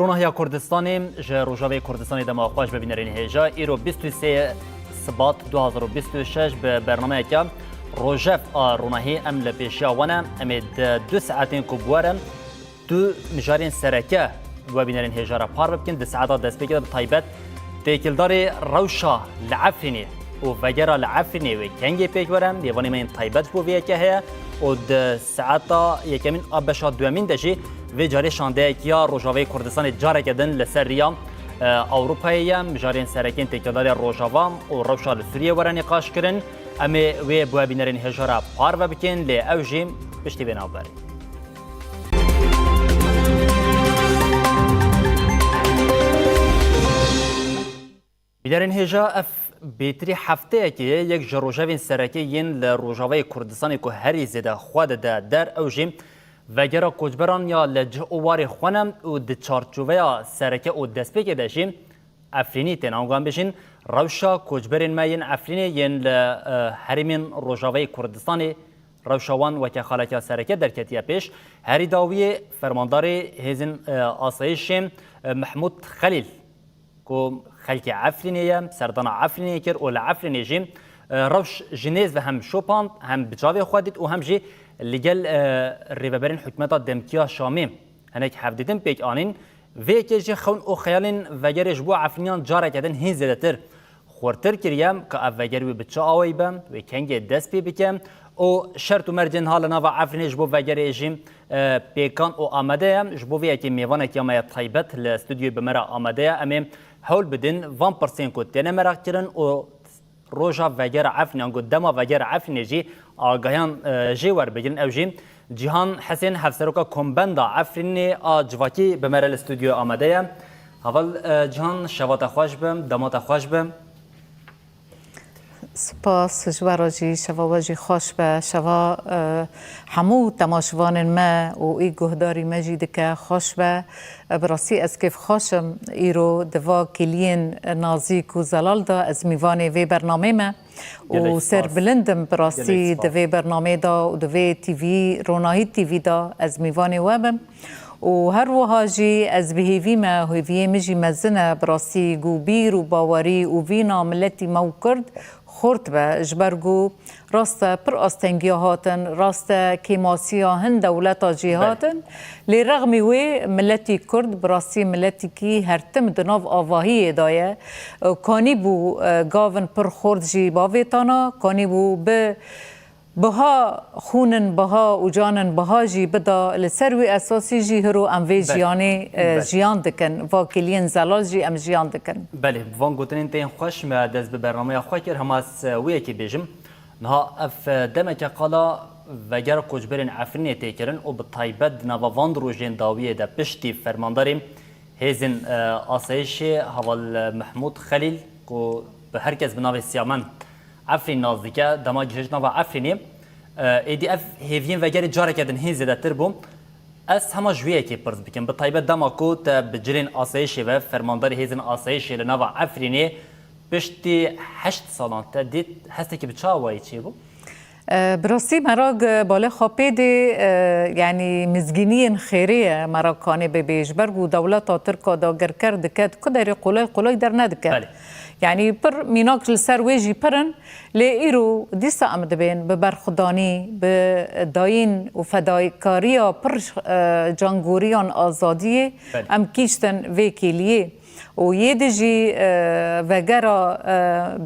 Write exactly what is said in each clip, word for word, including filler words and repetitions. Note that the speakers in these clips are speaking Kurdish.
Ronahiya Kurdistanê ji Rojavayê Kurdistanê dema xweş bi bînerên hêja. Îro bîst û sê Sibat du hazar û bîst û şeş bi bernameyeke Rojev a Ronahî em li pêşiya we ne. Em ê di du saetên ku bi we re du mijarên sereke we bînerên hêja re parve bikin. Di saeta destpêkê de bi taybet têkildarê rewşa li Efrînê û vegera li Efrînê wê kengê pêk were. Mêvanê me yên taybet ji bo vê yekê heye û di saeta yekemîn a beşa duyemîn de jî vê carê şandeyek ya Rojavayê Kurdistanê careke din li ser riya, e, Ewropayê ye. Mijarên serekên têkildarê Rojava û rewşa li Sûriyê were nîqaşkirin. Em ê wê bi we bînerên hêja re parve bikin, lê ew jî piştî vê navberê. Bînerên hêja, ev bêtirî hefteyekê ye, yek ji rojevên sereke yên li Rojavayê Kurdistanê ku herî zêde xwe dide der, ew jî vegera koçberan ya li cih û warê xwe ne û di çarçoveya sereke û destpêkê de jî Efrînî tên. Ango em bêjin, rewşa koçberên me yên Efrînê yên li, e, herêmên Rojavayê Kurdistanê, rewşa wan weke xaleke sereke derketiye pêş. Herî dawiyê fermandarê hêzên, e, asayişê, e, Mehmûd Xelîl, ku xelkê Efrînê ye, serdana Efrînê kir û li Efrînê jî, e, rewş ji nêz ve hem şopand, hem bi çavê xwe dît û hem jî li gel, e, rêveberên hikûmeta demkî ya Şamê hinek hevdîtin pêk anîn. Vê yekê jî xewn û xeyalên vegerê ji bo Efrîniyan careke din hîn zêdetir xurtir kiriye, ka ev veger wê bi çi awayî be, wê kengê dest pê bike û şert û mercên ha li nava Efrînê ji bo vegerê jî, e, pêkan û amade ye. Ji bo vê yekê mêvanekî ya me ya taybet li stûdyoyê bi me re amade ye. Em ê hewl bidin van pirsên ku têne meraq kirin û roja vegera Efrînê, ango dema vegera Efrînê jî agahiyan, e, jê werbigirin. Ew jî Cîhan Hesên, hevseroka Kombenda Efrînê a Civakî, bi me re li stûdyoyê amade ye. Heval, e, Cîhan, şeva te xweş be, dema te xweş be. Spas, ji we re jî şeva we jî xweş be, şeva, e, hemû temaşevanên me û ê guhdarî me jî dike xweş be. E, bi rastî ez kêfxweş im îro di va kêliyên nazîk û zelal de ez mîvanê vê bernamê me. Gelek û spas. Serbilind im bi rastî Gelek spas. Di vê bernamê de û di vê T V, Ronahî T V de ez mîvanê we bim. Û her wiha jî ez bi hêvî me, hêviyê min jî mezin e, bi rastî ku bîr û bawerî û vîna miletî me û Kurd xurt be, ji ber ku rast e pir astengiya hatin, rast e kêmasiya hin dewleta jî Belê. Hatin. Lê rexmî wê miletî Kurd bi rastî miletikî her tim di nav avahiyê de ye. Kanîbû, e, gavin pir xort jî bavêtana, kanîbû bi biha xûnin biha û canin biha jî bida, li ser wî esasî jî hiro em vê Belê. Jiyanê, e, Belê. Jiyan dikin. Va kêliyên zelal jî em jiyan dikin. Belê, bi van gotinên te yên xweş me dest bi bernameya xwe kir. Hema ez, e, wê yekê bêjim. Niha ev, e, demeke qala vegera koçberên Efrînê tê kirin û bi taybet di nava van rojên dawiyê de piştî fermandarê hêzên, e, asayişê Heval Mehmûd Xelîl, ku bi her kes bi navê Siyamend Efrîn nas dike, dema gihişt nava Efrînê, e, êdî ev hêviyên vegerê careke din hîn zêdetir bû. Ez hema ji wê yekê pirs bikim. Bi taybet dema ku te bi cilên asayişê ve fermandarê hêzên asayişê li nava Efrînê piştî heşt salan te dît, hestekî bi çi awayî çêbû? E, bi rastî merag, e, balê xwe pê dê, e, yanî mizgîniyên xêrê ye merag kanê bibê. Ji ber ku dewleta Tirk a dagirker dike, di ku derê qolay qolay dernedike. Belê. Yanî pir mînak li ser wê jî pir in. Lê îro dîsa em dibên bi berxwedanî, bi dayîn û fedaîkariya pir, e, cangoriyan azadiyê Belê. Em kîştin vê kêliyê. Û yê di jî, e, vegera, e,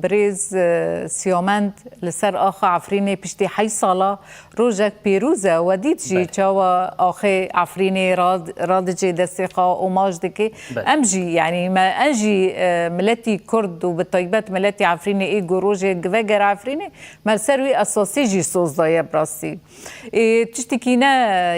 birêz, e, Siyamend li ser axa Efrînê piştî heyş sala rojek pêrûz e. We dît jî Belê. Çawa axê Efrînê rad-, radicê destê xwe omaj dike. Belê. Em jî, yanî me, em jî, e, miletî Kurd û bi taybet miletî Efrînê ê ku rojê vegera Efrînê me li ser wî esasî jî soz daye bi rastî. Ê, tiştekî ne,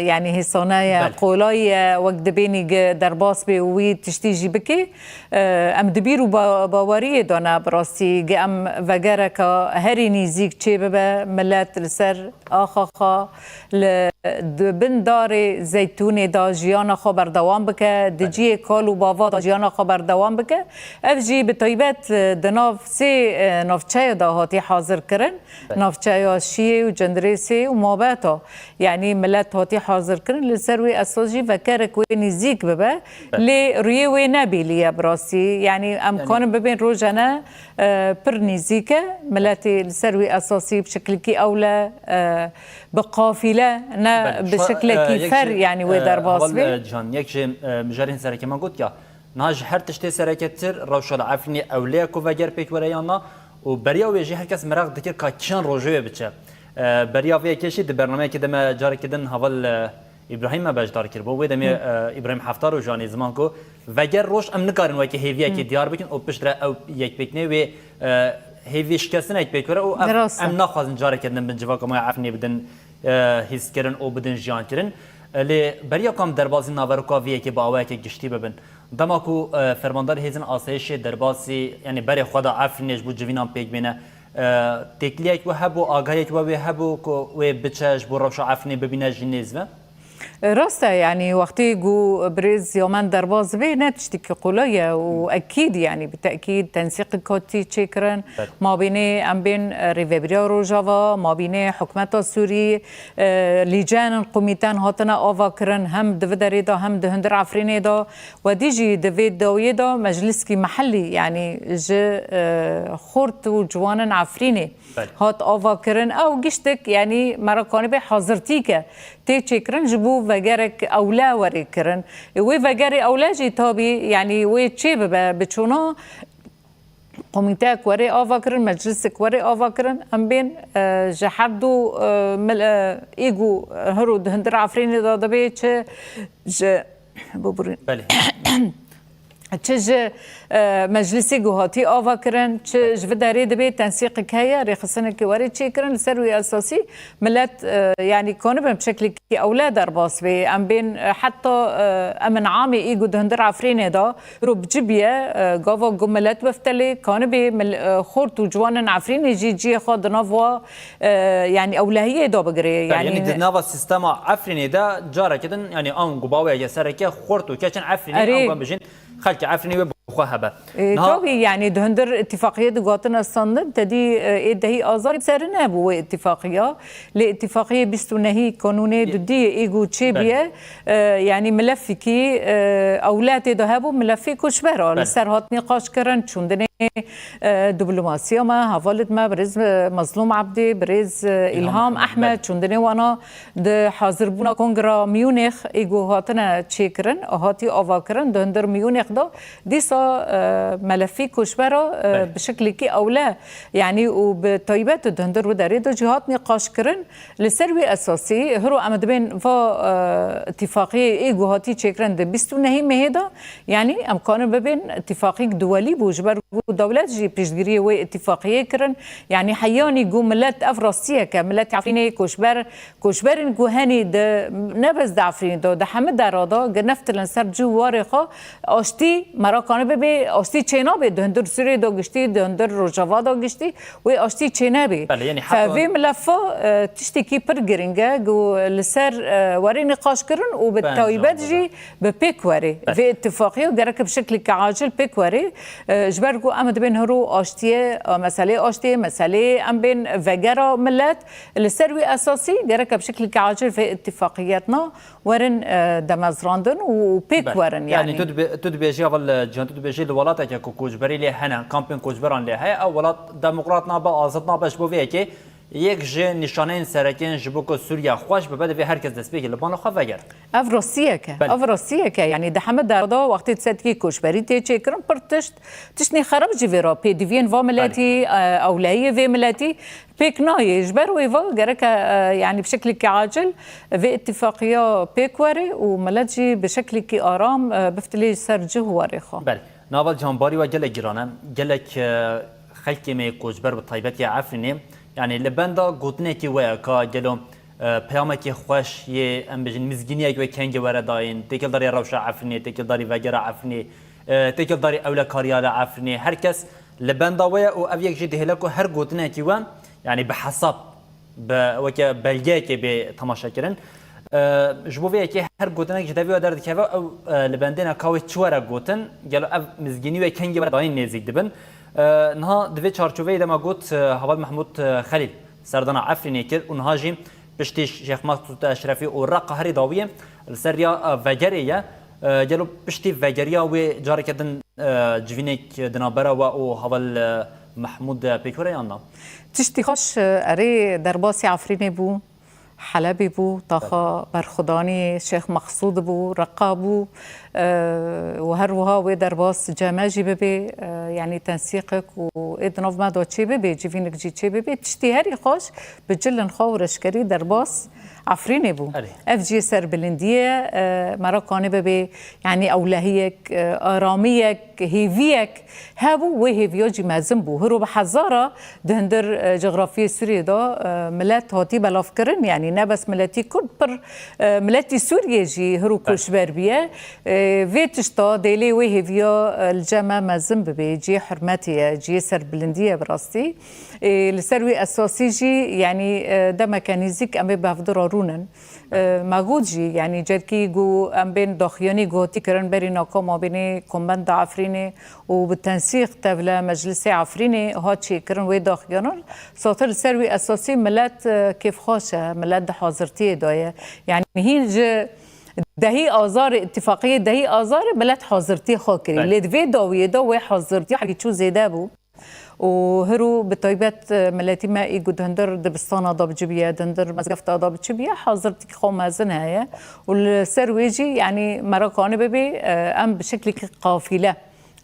yanî hêsane ye, Belê. Qolay ye, wek dibênî ge-, derbas bê û wî tiştî jî bike. Em di bîr û ba-, baweriyê de ne, bi rastî, ge em vegereka herî nîzîk çê bibe, milet li ser axa xwe li, di bin darê zeytûnê de jiyana xwe berdewam bike, di cihê kal û bava de jiyana xwe berdewam bike. Ev jî bi taybet, e, di nav sê, e, navçeya de hatî hazirkirin. Navçeya Şiyê û Cindirêsê û Mabeta. Yanî milet hatî hazirkirin, li ser wê esas jî vegerek wê nîzîk bibe. Lê rûyê wê ne bêlî ye bi rastî. Yanî em kanin bibên rojane, e, pir nîzîk e. Miletê li ser wê esasî bi şeklikî ewle, e, bi qafîle, ne bi şeklekî fer, yanî wê derbas bê. Heval, e, Cihan, yek ji, e, mijarên sereke me got ya, niha ji her tiştê sereketir rewşa li Efrînê ewle ye ku veger pêk were yan na, û beriya wê jî her kes meraq dikir ka kîjan rojê wê biçe. E, beriya vê yekê jî di bernameyekê de me carekî din heval, e, Îbrahîm me beşdar kiribû. Wê demê, e, Îbrahîm Heftar û Janî ziman ku veger roj em nikarin wekî hêviyekê diyar bikin û piştre ew yekpêknê wê, e, hêvî şikestinek pêk were û ev em naxwazin carekî din bin civaka me ya Efrînê bidin, e, hîskirin û bidin jiyankirin. E, lê beriya ku em derbasî naveroka vê yekê bi awayeke giştî bibin, dema ku, e, fermandarê hêzên asayişê derbasî, yanî berê xwe da Efrînê ji bo civînan pêk bêne, e, têkiliyek we hebû, agahiyek we wê hebû ku wê biçe ji bo rewşa Efrînê bibîne jî nêz ve? Rast e, yanî wextê ku birêz Yamen derbas dibe ne tiştekî qolay e û ekîd, yanî bi tekîd tensîqek hatî çêkirin. Mabînê em bên, e, Rêveberiya Rojava, mabînê hikûmeta Sûrî, e, lîcenên komîten hatine ava kirin, hem di vê derê de hem di hundir Efrînê de. Wedî jî di vê dawiyê de meclîskî mehellî, yanî ji, e, xort û ciwanên Efrînê hat ava kirin. Ew giştik, yanî merakanî bê hazirtîke tê çêkirin ji bo vegerek ewle were kirin. Ê wê vegerê ewle jî tabî, yanî wê çê bibe, bi çûna komîteyek were ava kirin, meclisek were ava kirin. Em bên, e, ji her du, e, mil-, e, êgo hiro di hundir Efrînê de dibe, çi ji, bibûrin. Belê. Çi ji, e, meclisê ku hatî ava kirin, çi ji vê derê dibê tensîqek heye, rêxistinekê were çêkirin, li ser wî esasî milet, e, yanî kanibin bi şeklekî ewle derbas bê. Em bên, e, heta, e, em in amê î ku di hundir Efrînê de ro bi cî bûye, e, gava ku milet biftelê, kanibê mil-, e, xort û ciwanên Efrînê jî cihê xwe di nav wa, e, yanî ewlehiyê de bigire. Belê, yanî yanî di nava sîstema Efrînê de carekê din, yanî an ku baweyeke sereke xort û keçên Efrînê, erê, an ku em bijîn, xelkê Efrînê wê bi xwe hebe. E, niha tabî, yanî di hundir îtîfaqiyê digotin estandin, te dî, e, ê dehî azarî ser nebû wê îtîfaqiya. Lê îtîfaqiyê bîst û nehî kanûnê dudiyê ê ku çê bûye, e, yanî milefîkî, e, ewletê de hebû, milefî koçbera. Li ser hat nîqaş kirin, çûndinê, e, diplomasiya me, hevalid me, birêz, e, Mezlûm Ebdî, birêz, e, Îlham Ehmed, çûndinê wana di hazirbûna Kongra Munîx ê ku hatine çêkirin, hatî avakirin, di hundir Munîx de dîsa, e, melefî koçbera, e, bi şeklekî ewle, yanî û bi taybet di hundir wê derê de jî hat nîqaşkirin. Li ser wî esasî, hiro em dibên va, e, îtîfaqiyê ê ku hatî çêkirin di bîst û nehî mehê de, yanî em karin bibên îtîfaqîk duwelî bû, ji ber ku dewlet jî piştgiriyê wê îtîfaqiyê kirin. Yanî heyanî ku milet, ev rastiyek e, milet Efrînê koçber, koçberên ku henî di, ne bes di Efrînê de, di hemî dera de, girneftilin ser cih û warê xwe, aştî, merakanî bibê, aştî çênabê, di hundir Sûriyê de giştî, di hundir Rojava de giştî, wê aştî çênebê. Belê, yanî heta vê milefa, e, tiştekî pir giring e, ku li ser, e, were nîqaşkirin û bi taybet jî bi pêk were. Belê. Vê îtîfaqiya gerek bi şeklekî acil pêk were. E, ji ber ku em dibên hiro aştiyê, e, meselê aştiyê, meselê em bên vegera milet, li ser wî esasî gerek bi şeklekî acil vê îtîfaqiyetna werin, e, demezrandin û pêk werin. Belê. Yanî, yanî tu dibê-, tu dibêjî, heval, e, Cihan, tu dibêjî li welateke ku koçberî lê hene, kampên koçberan lê heye, ew welat demokrat nabe, azad nabe, ji bo vê yekê yek ji nîşaneyên serekên ji bo ku Sûriye xweş bibe, divê her kes destpêkê li bana xwe vegere. Ev rastiyek e. Belê. Ev rastiyek e. Yanî di hemî dera de wextê serekî koçberî tê çêkirin, pir tişt, tiştên xerab jî vê re, pêdiviyên va miletî, e, ewlehiyê vê miletî pêk nayê. Ji ber wê va gerek e, e, yanî bi şeklekî acil vê îtîfaqiya pêk were û milet jî bi şeklekî aram, e, biftilê ser cih û warê xwe. Belê. Naval Cihan, barî we gelek giran e. Gelek, e, xelkê me yê koçber, bi taybet ya Efrînê, yanî li benda gotinekî we ye ka gelo, e, peyamekî xweş yê, em bijin, mizgîniyek wê kengê were dayîn, têkildarî rewşa Efrînê, têkildarî vegera Efrînê, E, têkildarî ewlekariya li Efrînê, her kes li benda we ye û ev yek jî dihêle ku her gotinekî we, yanî bi hesab, bi, weke belgeyekê bê temaşekirin. E, ji bo vê yekê her gotinek ji devê we derdikeve, ew, e, li bendê neka wê çi were gotin, gelo ev mizgînî wê kengî were dayîn nêzîk dibin. E, niha di vê çarçoveyê de me got, e, Heval Mehmûd, e, Xelîl serdana Efrînê kir û niha jî piştî Şêx Maqsûd Eşrefî û Reqa herî dawiyê li ser riya, e, vegerê ye. E, gelo piştî vegeriya wê careke din, e, civînek di navbera we û Heval, e, Mehmûd, e, pêk were yan na? Tiştî xweş, e, erê derbasî Efrînê bû, Helebê bû, taxa berxwedanî Şêx Mexsûd bû, Reqa bû, e, û her wiha wê derbas ceme jî bibê, e, yanî tensîqek û ê di nav me de çê bibê, civînek jî çê bibê, tiştî herî xweş bi cilên xwe û reşkerî derbas Efrînê bû. Erê. Ev jî serbilindî ye, e, me re kanî bibê, yanî ewlehiyek, e, aramiyek, hêviyek hebû, wê hêviya jî mezin bû. Hiro bi hezara di hundir, e, cografiyê Sûriyê de, e, milet hatî belavkirin, yanî ne bes miletî Kurd, pir, e, miletî Sûriyê jî hiro Belê. koçber bûye. E, vê tişta dêlê wê hêviya, e, li cem me mezin bibê, cihê hurmetê ye, cihê serbilindî ye bi rastî. E, li ser wî esasî jî, yanî, e, demeke nêzîk em ê bi hevdu re rûnin. E, me got jî, yanî carkî ku em bên daxuyanî ku hatî kirin berî naka mabênê Kombenda Efrînê û bi tensîq tevle Meclisê Efrînê hat çêkirin wê daxuyanan. Zaten li ser wî esasî milet, e, kêfxweş e, milet di hazirtiyê de ye. Yanî hîn ji dehî Azarê, îtîfaqiyê dehî Azarê milet hazirtiyê xwe kirî. Belê. Lê di vê dawiyê de wê hazirtiya herî çû zêde bû. Û hiro bi taybet, e, miletî me î ku di hundir dibistana de biçûbûye, di hundir mezgefta de biçûbûye, hazirtî xwe mezin heye. Û li ser wê jî, yanî, me re kanî bibê, e, em bi şeklekî qafîle,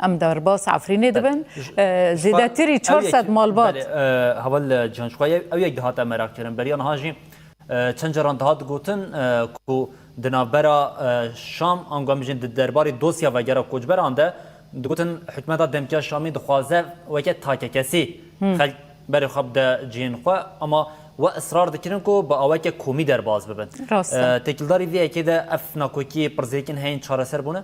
em derbas Efrînê dibin. Belê. E, Ji xwe zêdetirî ew çar sed yek, malbat. Belê, e, heval, e, Cihan, ji xwe ew, ew yek dihate merak kirin. Beriya niha jî, e, çend caran dihat gotin, e, ku di navbera, e, Şam, ango em bijîn di derbarê dosya vegera koçberan de, digotin hikûmeta demkî ya Şamê dixwaze weke takekesî Hmm. xelk berê xwe bide cihên xwe, ama we israr dikirin ku bi aweke komî derbas bibin. Rast e. E, têkildarî vê yekê de ev nakokî pirsgirêkên heyên çareser bûne?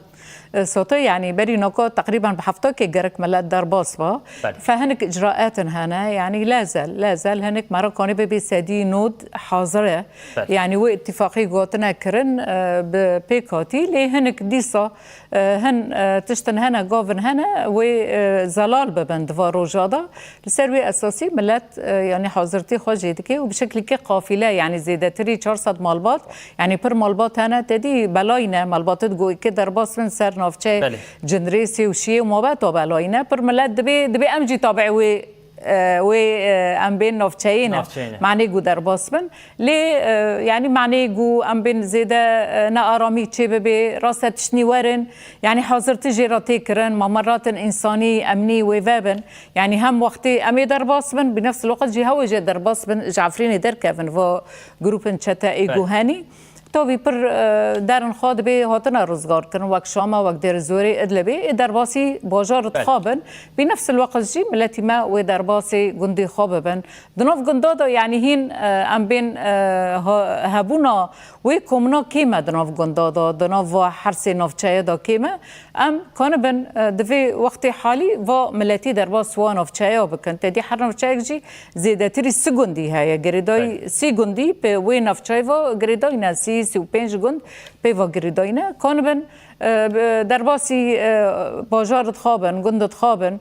E, Sote, yanî berî naka teqrîben bi hefta ke gerek milet derbas ba. Belê. Fe hinik icraetin hene, yanî lezel, lezel hinik merakanê bibê sedî nod hazir e. Belê. Yanî wê îtîfaqî gotine kirin, e, bi pêk hatî, lê hinik dîsa, e, hin, e, tiştin hene, gavin hene, wê, e, zelal bibin di va roja de. Li ser wê esasî milet, e, yanî hazirtî xwe jê dike û bi şeklekî qafîle, yanî zêdetirî çar sed malbat, yanî pir malbat hene, te dî belayî ne, malbatê digo ke derbas bin ser navçeyê Belê. Cinrêsê û Şiyê û mabeta belayî ne. Pir milet dibê, dibê em jî tabiê wê, e, wê, e, em bên navçeyê ne. Navçeyê ne. Manê ku derbas bin. Lê, e, yanî manê ku em bên zêde, e, nearamî çê bibe, rast e tiştnî werin. Yanî hazirtî jê re tê kirin, mameratin însanî, emnî wê vebin. Yanî hem wextê em ê derbas bin, bi nefs el-waqt jî hewê jê derbas bin, ji Efrînê derkevin, va grûpên çete ê Belê. guhenî. Tabî pir, e, derin xwe dibê hatine rizgar kirin, wek Şama, wek Dêrezorê, Idlibê, ê derbasî bajar Belê. dixabin. Bi nefs el-waqt jî miletî me wê derbasê gundê xwe bibin. Di nav gunda de, yanî hîn, e, em bên, e, ha-, hebûna wê komina kêm e di nav gunda de, di nav va her sê navçeye de kêm e. Em kanibin, e, di vê wextê halî va miletî derbas wa navçeya bikin. Tedî her navçeyek jî zêdetirî sî gundî heye. Girêdayî Belê. sî gundî pê wê navçeyê va girêdayî ne, sî, sî û pênc gund pê va girêdayî ne. Kanibin, e, bi-, derbasî, e, bajar dixabin, gund dixabin.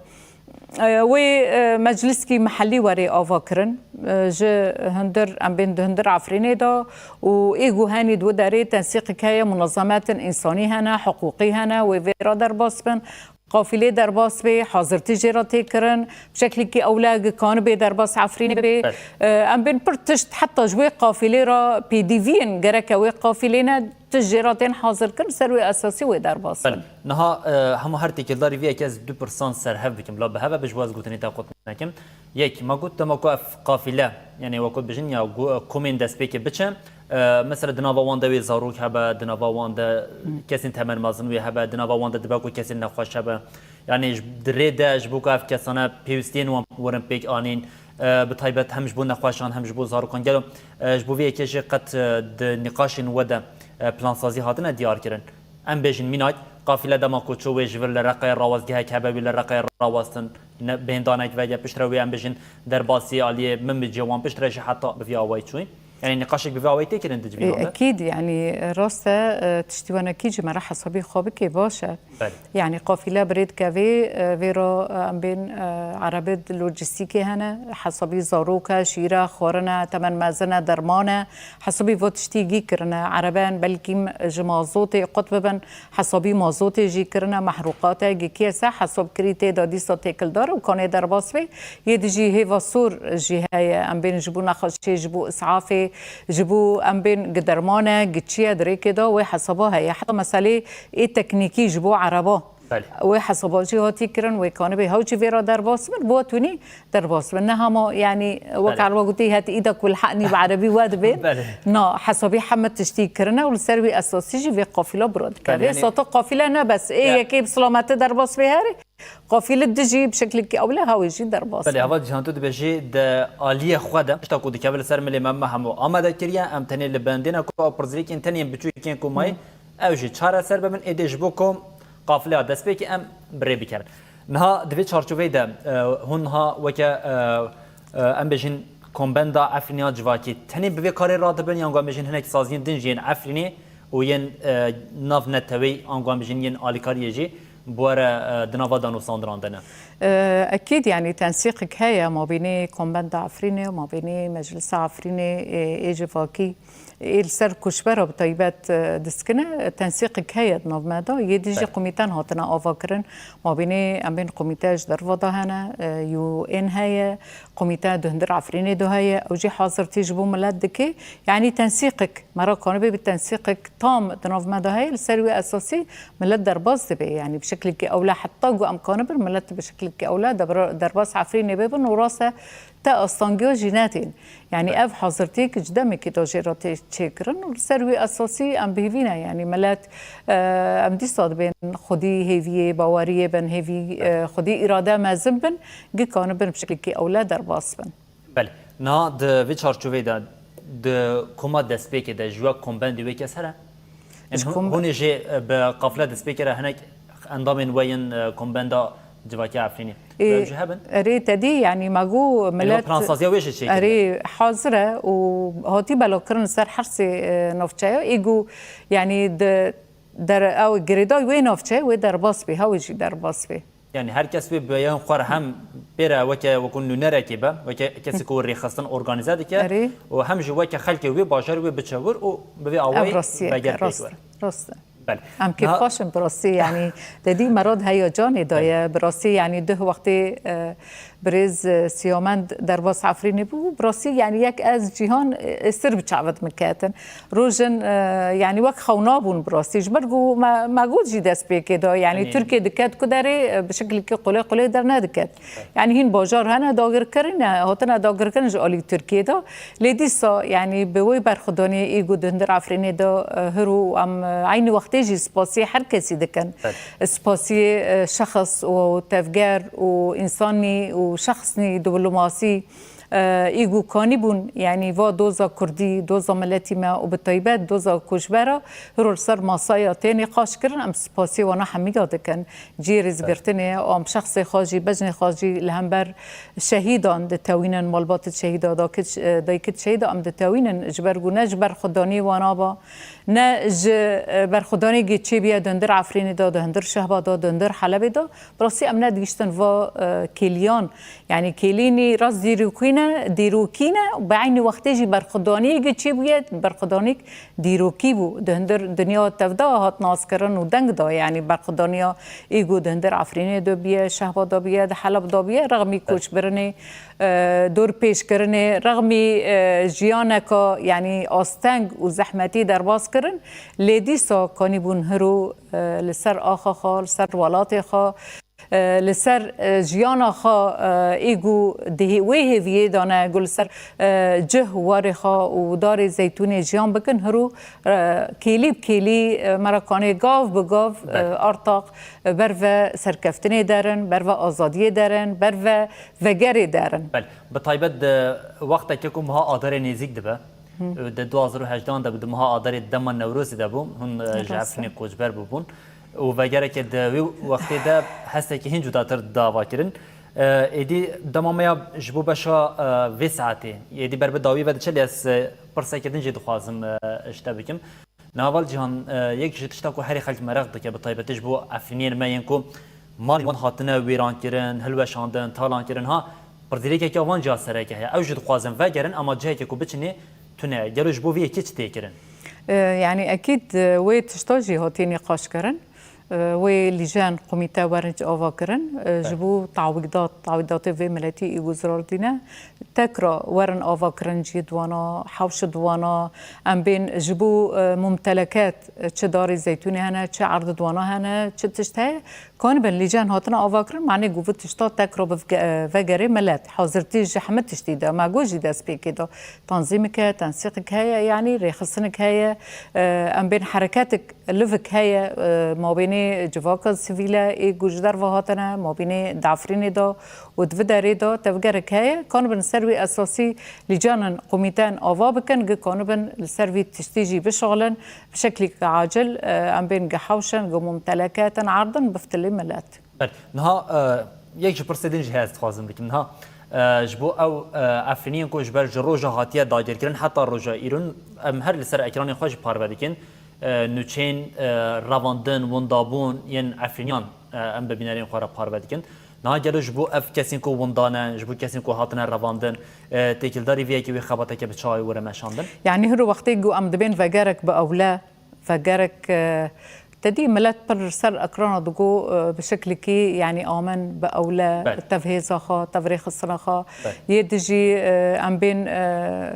E, wê, e, meclîskî mihellî werê ava kirin, e, ji hundir, em bên di hundir Efrînê de û ê guhenî di wê derê tensîqek heye, munazemetin însanî hene, hiqûqî hene, wê vê re derbas bin. Qafîlê derbas bê, hazirtî jê re tê kirin, bi şeklekî ewle gi kanibê derbas Efrînê bê. Evet. E, em bên pir tişt, heta ji wê qafîlê re pêdiviyên gereke wê qafîlê ne, tişt jê re tên hazirkirin, ser wê esasî wê derbas bin. Belê. Niha, e, hema her têkildarî vê yekê ez du pirsan ser hev bikim. Bila bi hev e, bi ji bo ez gotinê te qut nekim. Yek, me got dema ku ev qafîle, yanî wekû bijin ya gu-, komên destpêkê biçe, e, mesela di nava wan de wê zarok hebe, di nava wan de kesên temel mezin wê hebe, di nava wan de dibe ku kesên nexweş hebe. Yanî ji, di rê de ji bo ku ev kesane pêwîstiyên wan werin pêk anîn, e, bi taybet hem ji bo nexweşan hem ji bo zarokan. Gelo, e, ji bo vê yekê jî qet, e, di nîqaşên we de, e, plansazî hatine diyar kirin? Em bêjin mînak, Qafîle dema ku çû wê ji vir li Reqayê rawest, gehek hebe wî li Reqayê rawestin, ne, bêhn danek vege, piştre wê em bijîn derbasî aliyê min bi cêwan, piştre jî heta bi vî awayî çûyî. Yanî nîqaşek bi vî awayî tê kirin di civînan de? Ekîd, yanî rast e, e, tiştî wenekî ji me re hesabî xwe bike baş e. Belê. Yanî qafîle bi rê dikeve, e, vê re, e, em bên, e, erebê di lojîstîkê hene, hesabî zarok e, şîr e, xwarin e, temen mezin e, derman e, hesabî vo tiştî gî kirine. Erebeyan belkî ji mazotê qut bibin, hesabî mazotê jî kirine, mehrûqat e, gikiyê se hesabkirî tê de dîsa têkildar û kanê derbas bê. Yê di jî hêva sor jî heye, em bên ji bo nexweşiyê, ji bo îsafê, ji bo em bên gi derman e, gi çi ye di rêkê de, wê hesaba heye. Heta meselê ê teknîkî ji bo ereba. Belê. Wê hesaba jî hatî kirin, wê kanibê hew jî vê re derbas bin, bo tunî derbas bin. Ne hema, yanî, wek Belê. Erba gotî, het îda ku lheqnî bi erebî we dibê. Belê. Na, hesabî heme tiştî kirine û li ser wî esasî jî vê qafîla bi re dike. Belê, Vê yanî sata qafîle ne bes. Ê Ya. yekê bi silametî derbas bê herê. Qafîle di jî bi şeklekî ewle hewê jî derbas Belê, bin. Heval Cîhan, tu dibêjî di aliyê xwe de, tişta ku dikeve li ser milê me, me hemû amade kiriye. Em tenê li bendê ne ku ew pirsgirêkên tenê yên biçûkên ku mayî, ew jî çareser bibin. Êdî ji bo ku qafleya destpêkê em bi rê bikerin. Niha di vê çarçoveyê de, e, hûn niha weke, e, e, em bêjin kombenda Efrînê ya civakî tenê bi vê karê radibin, yan ku em bêjin hinek saziyên din jî yên Efrînê û yên, e, nav neteweyî, yan ku em bêjin yên alîkariyê jî bi we re, e, di nava danûstandinan de ne? E, ekîd, yanî tensîqek heye mabînê kombenda Efrînê û mabînê meclisa Efrînê, e, ê civakî. Ê li ser koçbera bi taybet, e, diskine, tensîqek heye di nav me de. Yê dî jî Belê. Komîten hatine avakirin. Mabînê em bên komîte ji derva de hene, e, U N heye, komîte di hundir Efrînê de heye. Ew jî hazirtî ji bo milet dike. Yanî tensîqek, me re kanibê bi tensîqek tam di nav me de heye. Li ser wî esasî milet derbas dibe. Yanî bi şeklekî ewle heta ku em kanibin milet bi şeklekî ewle debra-, derbas Efrînê bibin û rast e te astangiya jî nedîn. Yanî ev hazirtiyek ji demekî de jê re tê çêkirin û li ser wî esasî em bi hêvî ne. Yanî milet, e, em dîsa dibên xwedî hêviyê, baweriyê bin, hêvî, e, xwedî îrade mezin bin, gikane bin bi şeklekî ewle derbas bin. Belê. Niha di vê çarçoveyê de di koma destpêkê de ji we kombendê wê kes here? Em Ji hûn-, kom- hûnê jê, e, bi qafle destpêkê re hinek endamên we yên, e, kombenda civakî Efrînê. Ê, Em jî hebin? Erê, te dî, yanî me got Ê, milet plansaziya wê jî çêkiriye. Erê, hazir e û hatî belakirin li ser her sê, e, navçeya. Ê got, yanî di der-, ew girêdayî wê navçeyê wê derbas bê, hewê jî derbas bê. Yanî her kes wê bi yan xwe re hem pê re weke, wekû nûnerekê be, weke kesê ku rêxistin organîze dike Erê. û hem jî weke xelkê wê bajarê wê biçe wir û bi vê Ev awayî rastiyek e, veger pêk rast were. e, rast e. Belê. Em Niha kêfxweş in bi rastî, yanî te dî me re di heyecanê de ye. Belê. Bi rastî, yanî duh wextê, e, birêz, e, Siyamend derbas Efrînê bû, bi rastî, yanî yek ez Cîhan, e, sir bi çavit min ketin. Rojin, e, yanî wek xewna bûn bi rastî. Ji ber ku me, me got jî destpêkê de, yanî Yanî Tirkiye diket ku derê, e, bi şeklekî qulê qulê dernediket. Yanî hîn bajar hene dagirkirin, e, hatine dagirkirin ji alî Tirkiye de. Lê dîsa, yanî bi wê berxwedaniyê ê ku di hundir Efrînê de, e, hir û em, e, eynî wextê jî spasiyê her kesî dikin. Evet. Spasiyê, e, şexs û tevger û însanî û şexsnî diplomasî, e, ê ku kanîbûn, yanî va doza kurdî, doza miletî me û bi taybet doza koçbera, hiro li ser masaya tê nîqaş kirin, em spasiyê wana hemiya dikin. Cihê rêzgirtinê, am şexsê xwe jî, bejnê xwe jî li hember şehîdan ditewînin, malbatê şehîda, dakit, e, daykit şehîda em ditewînin, ji ber ku ne ji berxwedaniyê wana ba, ne ji, e, berxwedaniyê çêbûye di hundir Efrînê de, di hundir Şehba de, di hundir Helebê de. Bi rastî em nedigihîştin va, e, kêliyan. Yanî kêlînî rast dîrokî ne, dîrokî ne, bi eynî wextê jî berxwedaniyê çêbûye, berxwedanîk dîrokî bû. Di hundir dinya tevda hat naskirin û deng da, yanî berxwedaniya ê ku di hundir Efrînê de bûye, Şehba de bûye, di Heleb de bûye, rexmî koçbirinê, e, dorpêçkirinê, rexmî, e, jiyaneka, yanî asteng û zehmetî derbas kirin. Lê dîsa kanîbûn hiro, e, li ser axa xwe, li ser welatê xwe, e, li ser, e, jiyana xwe, e, ê ku di hê-, wê hêviyê de ne, ku li ser, e, cih û warê xwe û darê zeytûnê jiyan bikin, hiro, e, kêlî bi kêlî, e, me re kanê gav bi gav, e, Belê. artaq, e, berve serkeftinê derin, berve azadiyê derin, berve vegerê derin. Belê. Bi taybet di wextekê ku meha Adarê nêzîk dibe, Hı. e, di du hazar û hejdehan de bû, di meha Adarê dema Newrozê de bû, hûn, e, ji Rast e. Efrînê koçber bûbûn. û vegereke di wî wextê de hestekî hin cudatir dava kirin. E, êdî dema me ya ji bo beşa, e, vê saetê, êdî ber bi dawî ve diçe, lê ez, e, pirsekê din jî dixwazim, e, ji te bikim. Niha Val Cîhan, e, yek ji tişta ku herî xelk meraq dike, bi taybetî ji bo Efrîniyên me yên ku malên wan hatine wêrankirin, hilweşandin, talankirin, ha, pirdîlêkeke wan cî ya sereke heye. Ew jî dixwazin vegerin, ema cihekê ku biçinê tune ye. Gelo ji bo vê yekê çi tê kirin? E, yanî ekîd, e, wê tişta jî hatiye nîqaşkirin. E, wê lîjen, komîte werin ava kirin, e, ji bo tawîdat, tawîdatê vê miletî ê ku zirar dîne, tekra werin ava kirin cihê di wana, hewşi di wana, em bên ji bo, e, mumteleket, e, çi darê zeytûnê hene, çi erdî di wana hene, çi tişt heye, kanibin lîjen hatine ava kirin, manê ku vê tişta tekra bivge-, e, vegerê milet. Hazirtî ji hemî tiştî de, me got jî destpêkê de. Tanzîmik heye, tensîqik heye, yanî rêxistinik heye, e, em bên hereketik livik heye, e, mabênê civaka sivîle ê ku ji derve hatine, mabênê di Efrînê de û di vê derê de tevgerek heye, kanibin ser wî esasî lîcanin komîten ava bikin, gi kanibin li ser vî tiştî jî bişixulin, bi şeklî acil, e, em bên gi hewşin, gi mumteleke tin erdin, biftilî milet. Belê. Niha, e, yek ji pirsê din jî heye ez dixwazim bikim. Niha, e, ji bo ew, e, Efrîniyên ku ji ber ji roja hatiye dagirkirin heta roja îro, em her li ser ekranên xwe jî parve dikin. E, nûçeyên, e, revandin, windabûn yên Efrîniyan, e, em bi bînerên xwe re parve dikin. Niha gelo ji bo ev kesên ku winda ne, ji bo kesên ku hatine revandin, e, têkildarî vê yekê wê xebateke bi çawa were meşandin? Yanî hiro wextê ku em dibên vegerek bi ewle, vegerek, e, te dî milet pir ser ekrana digo, e, bi şeklikî, yanî amin bi ewle, Belê. tev hêza xwe, tev rêxistina xwe. Belê. Yê dijî, e, em bên, e,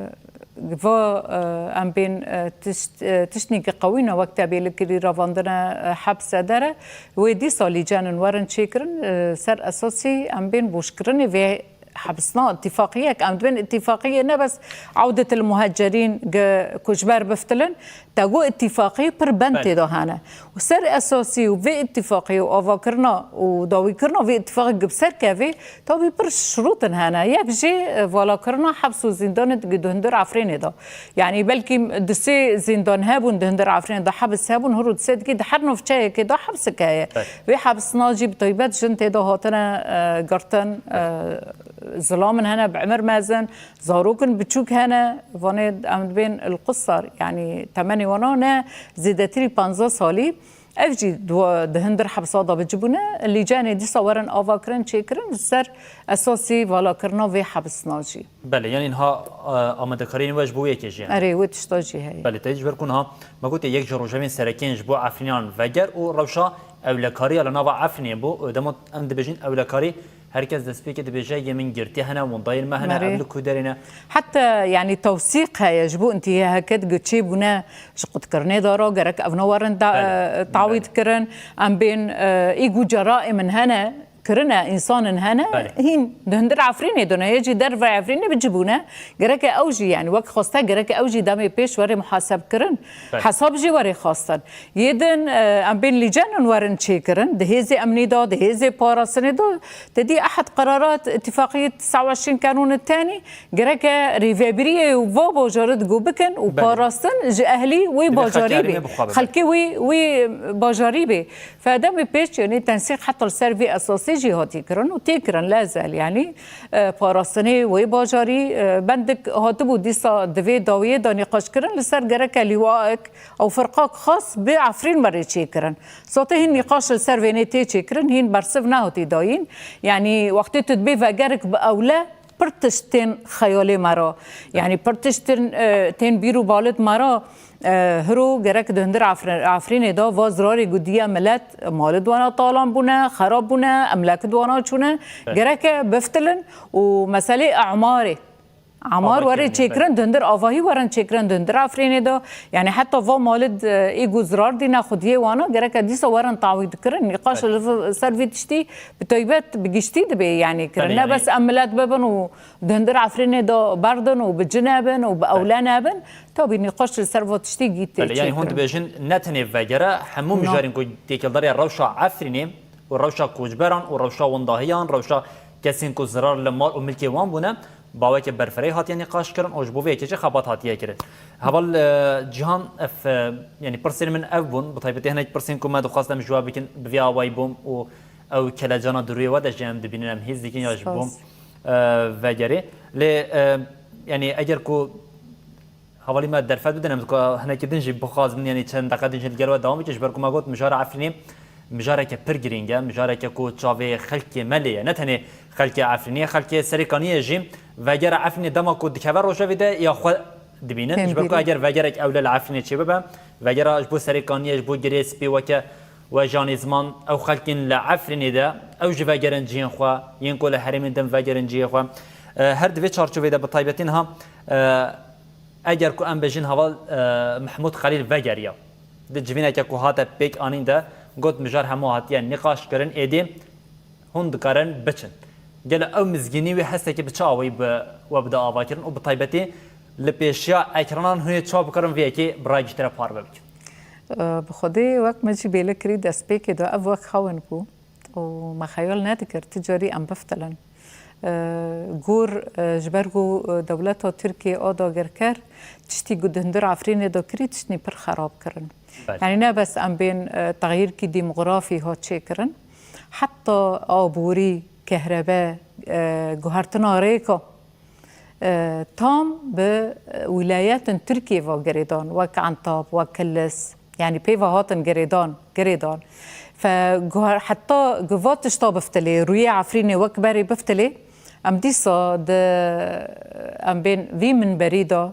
va, e, em bên, e, tişt, e, tiştnî ki qewî ne wek tebê li kirî revandine, e, hepse dere. Wê dîsa lîcenin werin çêkirin, e, ser esasî em bên boşkirinê vê hebisna, îtîfaqiyek, em dibên îtîfaqiyê ne bes ewdetil muhecerîn gi koçber biftilin, te got îtîfaqî pir bend Belê. tê de hene. Û ser esasî û vê îtîfaqiyê û avakirina û dawîkirina vê îtîfaqê gi bi ser kevê, tabî pir şirûtin hene. Yek jî, e, valakirina heps û zîndanê di, di hundir Efrînê de. Yanî belkî di sê zîndan hebûn, di hundir Efrînê de hebis hebûn, hiro di sê dikî di her navçeyekê de hebsik heye. Belê. Vê hebisna jî bi taybet jin tê de hatine, e, girtin, e, zilamin hene bi emir mezin, zarokin biçûk hene, vanê em dibên il qusar, yanî temenê wana ne zêdetirî panzdeh salî. Ev jî di, di hundir hebsa de bi ci bûne, lîcenê dîsa werin avakirin, çêkirin, li ser esasî valakirina vê hebisna jî. Belê, yanî niha, e, amadekariyên we ji bo wê yekê jî hene? Erê, wê tişta jî heye. Belê, te ji ber ku niha me gotiye yek ji rojevên serekên ji bo Efrîniyan veger û rewşa ewlekariya li nava Efrînê bû. Dema em dibêjin ewlekarî, her kes destpêkê dibêje, yê min girtî hene, windayên me hene, Merê. ev li ku derê ne? Heta, yanî, tewsîq heye ji bo intîheke di çêbûne ji qutkirinê de re, gerek evna werin da, Belê, e, tawît belê. kirin. Em bên, e, î ku ceraîmin hene, kirine, însanin hene, Belê. hîn di hundir Efrînê de ne, yê jî derve Efrînê bi ci bûne. Gereke ew jî, yanî, wek xweste, gereke ew jî demê pêş were muhaseb kirin. Belê. Hesab jî were xwestin. Yê din, e, em bên lîcenin werin çêkirin, di hêzê emnî de, di hêzê parastinê de, te dî ehd qerarat îtîfaqiyê tisa û eşîn kanûn tenî, gereke rêvebiriyê û va bajarî digo bikin û Belê. parastin ji ehlî wê Divê bajarî xelkê bê. Erê me bi xwe bibe. Xelkê wê, wê bajarî bê. Fedemê pêş, yanî tensîq heta li ser vê esasê jî hatî kirin û tê kirin li ezel, yanî, e, parastinê wê bajarî, e, bendik hatibû dîsa di vê dawiyê de nîqaş kirin, li ser gereke lîwaek ew firqak xas bi Efrîn berê çêkirin. Zatê hîn nîqaş li ser vênê tê çêkirin, hîn bersiv nehatî dayîn. Yanî wextê tu dibê vegerik bi ewle, pir tişt tên xeyalê me re. Yanî pir tişt tên, e, tên bîr û balid me re. E, hiro gerek di hundir Efr-, Efrînê de va zirarê gudiye milet, malid wana talan bûne, xerab bûne, emlekid wana çûne. Evet. Gereke biftilin û meselê emarê. Amar Ava were kirinê, çêkirin, belê. Di hundir avahî werin çêkirin, di hundir Efrînê de. Yanî heta va malid, e, ê ku zirar dîne xwediyê wana, gereke dîsa werin tawî dikirin. Nîqaş Belê. li vi-, ser vî tiştî bi taybet, bi giştî dibê, yanî kirin. Belê, Ne yanî bes em milet bibin û di hundir Efrînê de berdin û bi ci nebin û bi Belê. ewle nebin. Tabî nîqaş li ser va tiştî gî tê Belê, yanî hûn çêkirin. dibêjin ne tenê vegere, hemû No. mijarên ku têkildariya rewşa Efrînê û rewşa koçberan û rewşa windahiyan, rewşa kesên ku zirar li mal û milkê wan bûne, Baweke berfireh hatiye nîqaş kirin û ji bo vê yekê jî xebat hatiye kirin. Heval, e, Cîhan, ev, e, yanî pirsên min ev bûn, bi taybetî hinek pirsên ku me dixwest em ji we bikin, bi vî awayî bûm û ew kelecana di rûyê we de jî em dibînin, em hîs dikin ya ji bo, Spas. e, vegerê. Lê, e, yanî eger ku hevalî me derfet bidin, em dika hinekî din jî bixwazin, yanî çend deqe din jî li gel we dewam bikin, ji ber ku me got mijara Efrînê mijareke pir girîng e, mijareke ku çavê xelkê me lê ye. Ne tenê xelkê Efrînê, xelkê Serêkaniyê jî vegera Efrînê dema ku dikeve rojevê de ya xwe dibînin. Ji ber ku eger vegerek ewle li Efrînê çêbibe, vegera ji bo Serêkaniyê, ji bo Girê Spî weke we jî anî ziman, ew xelkên li Efrînê de, ew jî vegerin cihên xwe, yên ku li herêmên din vegerin cihê xwe. E, her di vê çarçovê de bi taybetî niha, e, eger ku em bêjin heval, e, Mehmûd Xelîl vegeriya, di civîneke ku hate pêk anîn de got, mijar hemû hatiye nîqaş kirin, êdî hûn dikarin biçin. Gelo ew mizgînî wê hestekî bi çi awayî bi we bide avakirin û bi taybetî li pêşiya ekranan hûn ê çawa bikarin vê yekê bi ragihîştire parve bikin? Bi xwedê wek me jî bêle kirî destpêkê de ev wek xewin bû û me xeyal nedikir ti carî em biftilin. E, gor, e, ji ber ku, e, dewleta Tirkiyê a dagirker tiştî ku di hundir Efrînê de kirî tiştî pir xerab kirin. Belê. Yanî ne bes em bên, e, texyîrkî demografî hat çêkirin, heta aborî, kehrebe, e, guhertina rêka, e, tam bi, e, wîlayetin Tirkiyê ve girêdan, wek Entab, wek Kilis, yanî pê ve hatin girêdan, girêdan. Fe guher-, heta gi va tişta biftilê, rûyê Efrînê wek berê biftilê, em dîsa di, em bên vî minberî de,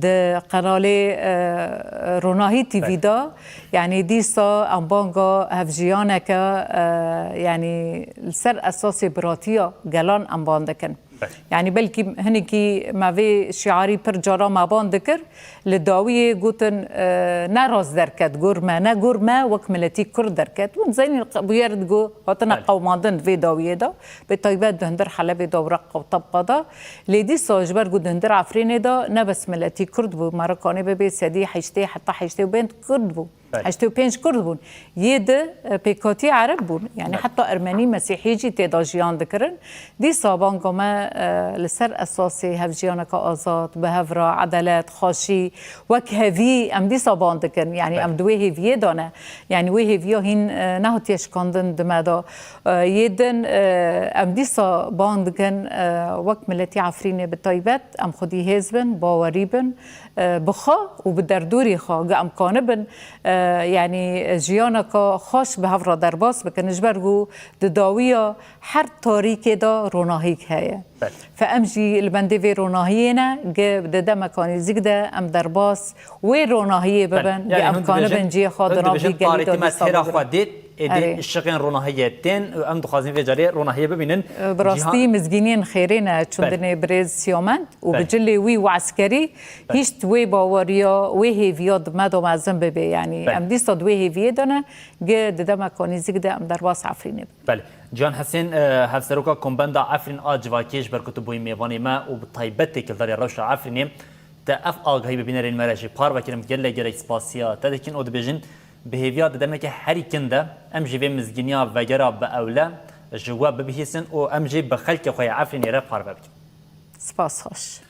di qenalê, e, Ronahî T V Belê. de, yanî dîsa em banga hevjiyaneke, e, yanî li ser esasê biratiya gelan em ban dikin. Belê. Yanî belkî hinekî me vê şiarî pir cara me ban dikir, li dawiyê gotin, e, ne rast derket gor me, ne gor me wek miletî Kurd derket. Hûn dizanin bûyer digo hatine Belê. qewmandin vê dawiyê de. Bi taybet di hundir Helebê de û Reqa û Tebqa de. Lê dîsa ji ber ku di hundir Efrînê de ne bes miletî Kurd bû, me re kanê bibe sedî heştê heta heştê û pênc Kurd bû. Belê. Heştê û pênc Kurd bûn. Yê di, e, pêkhatî Ereb bûn. Yanî Belê. heta Ermenî, Mesîhî jî tê de jiyan dikirin. Dîsa banga me, e, li ser esasê hevjiyaneke azad, bi hev re, edalet, xweşî, wek hevî em dîsa ban dikin. Yanî Belê. em di wê hêviyê de ne. Yanî wê hêviya hîn, e, nehatiye şikandin di me de. E, yê din, e, em dîsa ban dikin, e, wek miletî Efrînê bi taybet, em xwedî hêz bin, bawerî bin, e, bi xwe û bi derdorê xwe, gi em kanibin, e, yanî jiyaneke xweş bi hev re derbas bikin. Ji ber ku di dawiya her tarîkê de ronahîk heye. Belê. Fe em jî li bendê vê ronahiyê ne, gi di demeka nêzîk de em derbas wê ronahiyê Belê. bibin, gi Yanî em hûn kanibin dibêjin, cihê xwe hûn di nav dibêjin vî gelî tarîtî de me dîsa têra bigrin. xwe dît, êdî Erê. şiqên ronahiyê tên û em dixwazin vê carê ronahiyê bibînin. Bi rastî Cîhan mizgîniyên xêrê ne Belê. çundinê birêz Siyamend û bi Belê. cilê wî û eskerî Belê. hîşt wê baweriya, wê hêviya di me de mezin bibe. Yanî Belê. em dîsa di wê hêviyê de ne, gi di demeka nêzîk de em derbas Efrînê bibin. Belê. Cihan Hesên, e, Hevseroka Kombenda Efrîn a Civakî, ji ber ku tu bûyî mêvanê me û bi taybet têkildarî rewşa Efrînê, te ev agahî bi bînerên me re jî parve kirin, gelek gelek spasiya te dikin û dibêjin, bi hêviya di demeke herî kin de em jî vê mizgîniya vegera bi ewle ji we bibihîsin û em jî bi xelkê xwe yê Efrînê re parve bikin. Spas xweş.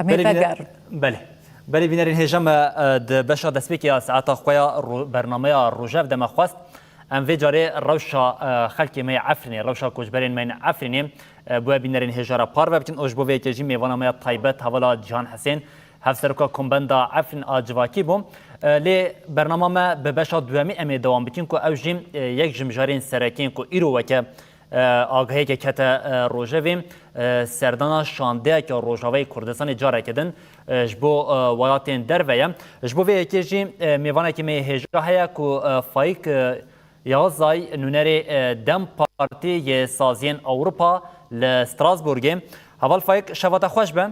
Em ê Belê bîne-, vegerin. belê. Belê bînerên hêja me, e, di beşa destpêkê ya saeta xwe ya ro-, bernameya Rojev de me xwest em vê carê rewşa, e, xelkê me yê Efrînê, rewşa koçberên me yên Efrînê, e, bi we bînerên hêja re parve bikin û ji bo vê yekê jî mêvana me ya taybet hevala Cihan Hesên, Hevseroka Kombenda Efrîn a Civakî bû. E, lê bernama me bi beşa duwemî em ê dewam bikin ku ew jî, e, yek ji mijarên serekî yên ku îro weke e, agahiyeke kete, e, rojevê, e, serdana şandeyeke Rojavayê Kurdistanê careke din, e, ji bo, e, welatên derve ye. Ji bo vê yekê jî, e, mêvanekî me yê hêja heye ku, e, Faîk, e, Yazay, nûnerê, e, DEM Partî yê Saziyên Ewropa li Strasbourgê. Heval Faîk, şeva te xweş be.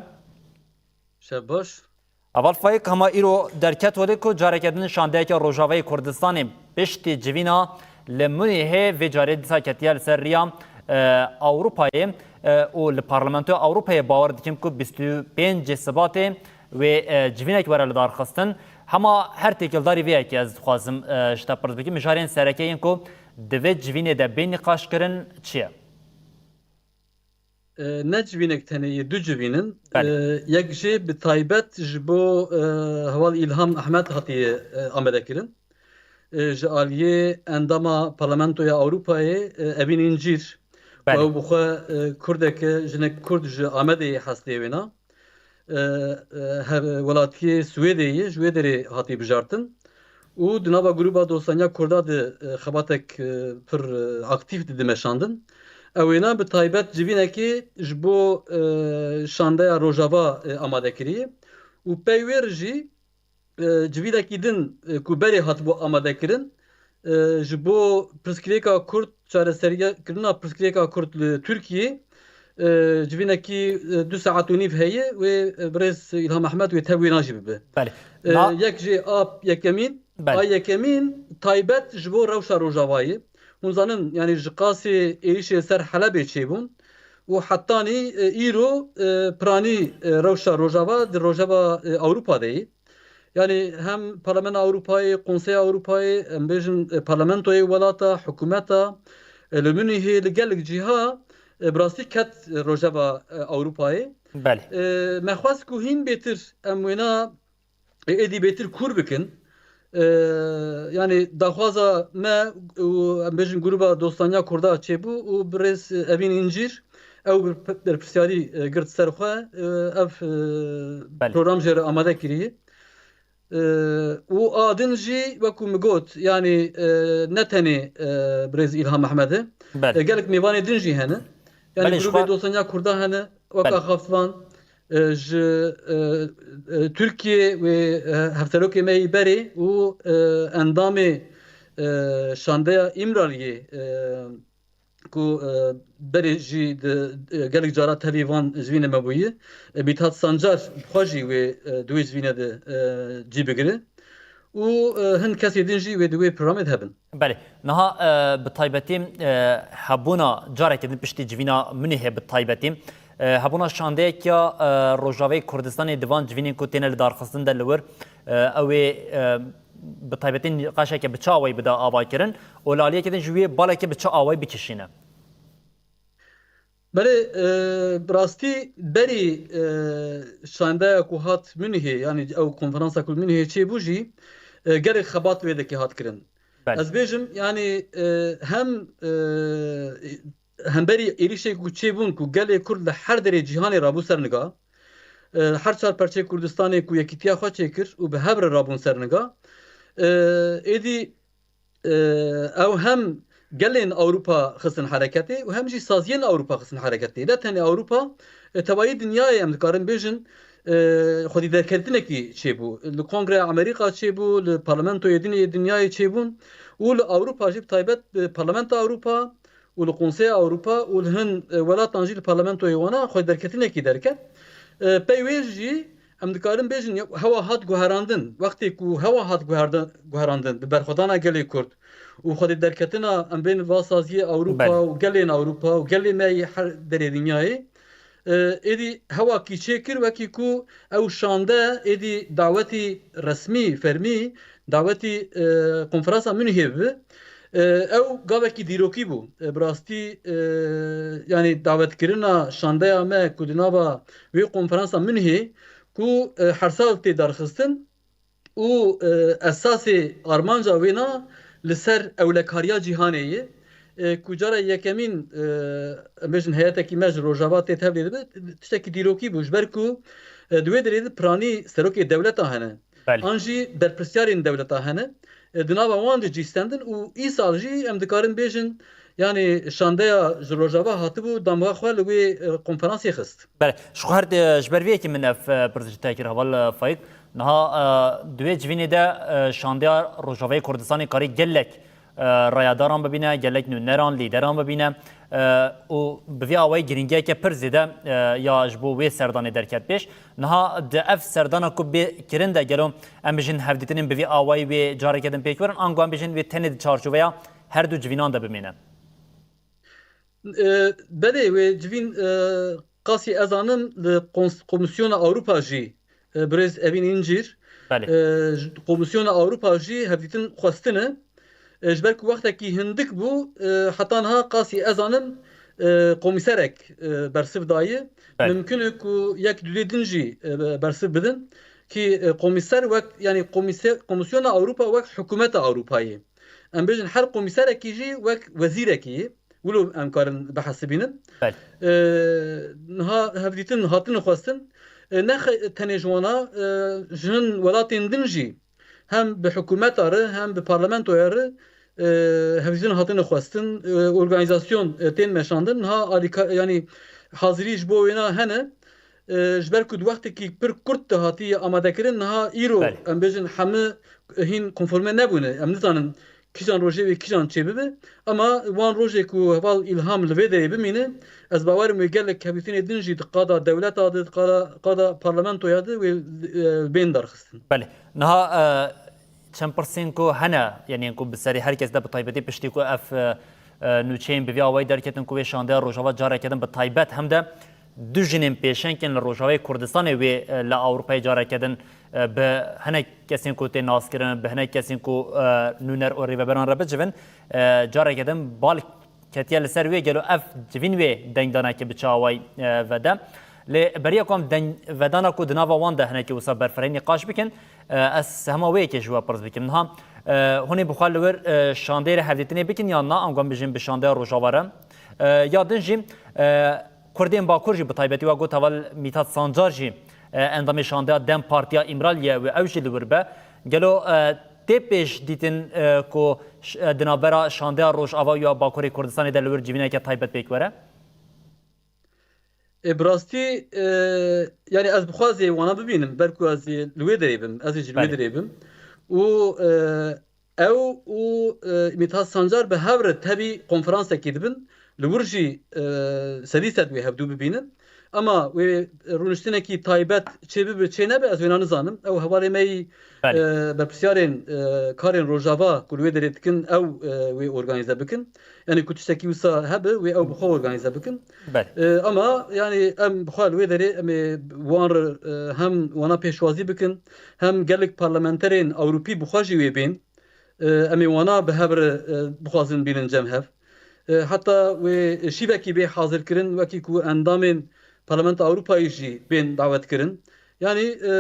Şev baş. Heval Faîk, hema îro derket holê ku careke din şandeyeke Rojavayê Kurdistanê piştî civîna li Munîhê vê carê dîsa ketiye li ser riya, e, Ewropayê, e, û li Parlamentoya Ewropayê bawer dikim ku bîst û pêncê Sibatê wê, e, civînek were lidarxistin. Hema her têkildarî vê yekê ez dixwazim, e, ji te pirs bikim. Mijarên sereke yên ku di vê civînê de bê nîqaşkirin çi ye? e, ne civînek tenê yê, du civîn in. Belê. E, yek jê bi taybet ji bo, e, heval Îlham Ehmed hatiye, e, amade kirin. E, ji aliyê endama Parlamentoya Ewropayê, e, Evîn Încîr, Belê. Ew bi xwe, e, Kurdek e, jinek Kurd ji Amedê yê, Heslê wêna. E, e, hev-, welatiyê Swêdê ye, ji wê derê hatî bijartin. Û di nava Grûba Dostaniya Kurda de, e, xebatek, e, pir, e, aktîf dide meşandin. Ew wêna bi taybet civînekê ji bo, e, şandeya Rojava, e, amade kiriye. Û pey wê re jî, e, civînekî din, e, ku berê hatibû amadekirin, e, ji bo pirsgirêka Kurd, çareserkirina pirsgirêka Kurd li Tirkiyê, e, civînekî, e, du saet û nîv heye, wê, e, birêz Îlham Ehmed wê tev wêna jî bibe. Belê. E, Na- yek jê a yekemîn, Belê. a yekemîn taybet ji bo rewşa Rojavayê. Hûn zanin, yanî ji qasê êrişê ser Helebê çêbûn û hetanî, e, îro, e, piranî, e, rewşa Rojava di Rojava, e, Ewropa de ye. Yanî hem Parlamena Ewropayê, Konseya Ewropayê, em bêjin, e, parlamentoyê welata, hikûmeta, e, li Munîhê, li gelek cîha, e, bi rastî ket, e, rojeva, e, Ewropayê. Belê. E, me xwest ku hîn bêtir em wêna, e, êdî bêtir kûr bikin. E, yanî daxwaza me û em bêjin Grûba Dostaniya Kurda çêbû û birêz, e, Evîn Încîr, ew bir-, berpirsiyarî, e, girt ser xwe, e, ev, e, Belê. program jê re amade kiriye. E, û a din jî, wekû min got, yanî, e, ne tenê, e, birêz Îlham Ehmed e. Belê. E, gelek mêvanê din jî hene. Yanî Belê, ji Grûbê xwe Dostaniya Kurda hene, wek Belê. axaftivan, e, ji, e, e, Tirkiyê wê, e, hevserokê me yî berê û, e, endamê, e, şandeya Îmraliyê, e, ku, e, berê jî di, e, gelek cara tevî van civînê me bûyî. E, Mîthat Sancar bi xwe jî wê, e, di wê civînê de, e, cî bigire. Û, e, hin kesê din jî wê di wê programê de hebin. Belê. Niha, e, bi taybetî, e, hebûna careke din piştî civîna Munîhê bi taybetî, e, hebûna şandeyeke ya, e, Rojavayê Kurdistanê di van civînên ku têne lidarxistin de li wir, e, ew ê, e, bi taybetî nîqaşeke bi çi awayî bide avakirin û li aliyekê din ji wê balekê bi çi awayî bikişîne? Belê, e, bi rastî berî, e, şandeya ku hat Munîhê, yanî ew konferansa ku li Munîhê çêbû jî, e, gelek xebat wê dekê hat kirin. Belê. Ez bêjim, yanî, e, hem, e, hemberî êrîşê ku çêbûn ku gelê Kurd li her derê cîhanê rabû ser niga, e, her çar perçeyê Kurdistanê ku yekîtiya xwe çêkir û bi hev re rabûn ser niga, e, êdî, e, ew hem gelên Ewropa xistin hereketê û hem jî saziyên Ewropa xistin hereketê. Ne tenê Ewropa, e, tevayî dinyayê em dikarin bêjin, e, xwedî derketinekî çêbû. Li Kongreya Amerîka çêbû, li parlamentoyê din ê dinyayê çêbûn û li Ewropa jî bi taybet, e, Parlamenta Ewropa û li Konseya Ewropa û li hin, e, welatan jî li parlamentoyê wana xwedî derketinekî derket. E, pey wê jî em dikarin bêjin, ya, hewa hat guherandin. Wextê ku hewa hat guherda-, guherandin bi berxwedana gelê Kurd û xwedî derketina em bên va saziyê Ewropa Belê. û gelên Ewropa û gelê me yê her derê dinyayê, e, êdî hewakî çêkir, wekî ku ew şande êdî dawetî resmî, fermî, dawetî, e, konferansa Munîhê bibe. E, ew gavekî dîrokî bû. E, bi rastî, e, yanî dawetkirina şandeya me ku di nava wê konferansa Munîhê ku, e, her sal tê darxistin û, e, esasê armanca wêna li ser ewlekariya cîhanê ye. E, ku cara yekemîn, e, em bêjin heyetekî me ji Rojava tê tevlê dibe, tiştekî dîrokî bû. Ji ber ku, e, di wê derê de piranî serokê dewleta hene. Belê. An jî berpirsiyarên dewleta hene. E, di nava wan de cî stendin û îsal jî em dikarin bêjin, yanî şandeya ji Rojava hatibû, damga xwe li wê, e, konferansê xist. Belê. Ji xwe her, e, ji ber vê yekê min ev, e, pirs ji te kir, heval, e, Faîk. Niha, e, di wê civînê de, e, şandeya Rojavayê Kurdistanê karî gelek, e, rayedaran bibîne, gelek nûneran, lîderan bibîne, e, û bi vî awayî girîngiyeke pir zêde, e, ya ji bo wê serdanê derket pêş. Niha di ev serdana ku bê kirin de gelo em bijin hevdîtinên bi vî awayî wê careke din pêk werin, ango em bijin wê tenê di çarçoveya her du civînan de bimîne? E, belê, wê civîn, e, qasî ez zanim li Kons-, Komîsyona Ewropa jî, e, birêz Evîn Încîr, Belê. e, ji Komîsyona Ewropa jî hevdîtin xwestine. E, ji ber ku wextekî hindik bû, e, heta niha qasî ez zanim, e, komîserek, e, bersiv daye. Belê. Mimkun e ku yek du dê din jî, e, bersiv bidin. Kî, e, komîser wek, yanî komîse-, Komîsyona Ewropa wek hikûmeta Ewropayê. Em bêjin her komîserekî jî wek wezîrekî ye. Wilo em karin bihesibînin. Belê. E, niha hevdîtin hatine xwestin. E, ne xe-, tenê ji wana, e, ji hin welatên din jî hem bi hikûmeta re hem bi parlamentoya re, e, hevdîtin hatine xwestin, e, organîzasyon, e, tên meşandin. Niha alîka-, yanî hazirî ji bo wêna hene. E, ji ber ku di wextekî pir kurt de hatiye amadekirin, niha îro Belê. em bêjin hemû hîn konforme nebûne. Em nizanin kîjan rojê wê kîjan çêbibe. Ema wan rojê ku heval Îlham li vê derê bimîne, ez bawerim wê gelek hevdîtinê din jî di qada dewleta de, di qada, qada parlamentoya de wê, e, bên derxistin. Belê. Niha, e, çend pirsên ku hene, yanî ku bi serê her kes de bi taybetî piştî ku ev, e, e, nûçeyên bi vî awayî derketin ku wê şandeya Rojava careke din bi taybet hem de du jinên pêşengên li Rojavayê Kurdistanê wê, e, li Ewropayê careke din, e, bi hinek kesên ku tê naskirin, bi hinek kesên ku, e, nûner û rêveberan re bicivin, e, careke din bal ketiye li ser wê, gelo ev civîn wê dengdanekê bi çi awayî, e, vede? Lê beriya ku em dengvedana ku di nava wan de hinekî wisa berfirehî nîqaş bikin, e, ez hema wê yekê ji we pirs bikim. Niha, e, hûn ê bi xwe li wir, e, şandeyê re hevdîtinê bikin yan na? Ango em bijîn bi şandeya Rojava re. E, ya din jî, e, Kurdên Bakur jî bi taybetî we got heval Mîtat Sancar jî, e, endamê şandeya DEM Partiya Îmraliyê ye wê ew jî li wir be. Gelo, e, tê pêş dîtin, e, ku ş-, e, di navbera şandeya Rojava ya Bakurê Kurdistanê de li wir civîneke taybet pêk were? E, bi rastî, e, yanî ez bi xwe zê wana bibînim, ber ku ez ê li wê derê bim, ez ê jî li wê Belê. derê bim. Û, e, ew û, e, Mîthat Sancar bi hev re tevî konferansekê dibin. Li wir jî, e, sedî sed wê hevdû bibînin. Ema wê rûniştinekî taybet çêbibe, çê nebe, ez wêna nizanim. Ew hevalê me yî, Belê. e, berpirsiyarên, e, karên Rojava ku li wê derê dikin, ew, e, wê organîze bikin. Yanî ku tiştekî wisa hebe, wê ew bi xwe organîze bikin. Belê. E, ema yanî em bi xwe li wê derê em ê wan re, e, hem wana pêşwazî bikin, hem gelek parlamenterên Ewropî bi xwe jî wê bên. E, em ê wana bi hev re, e, bixwazin bînin cem hev. E, heta wê şîvekî bê hazirkirin, wekî ku endamên Parlamenta Ewropayê jî bên dawet kirin. Yanî, e,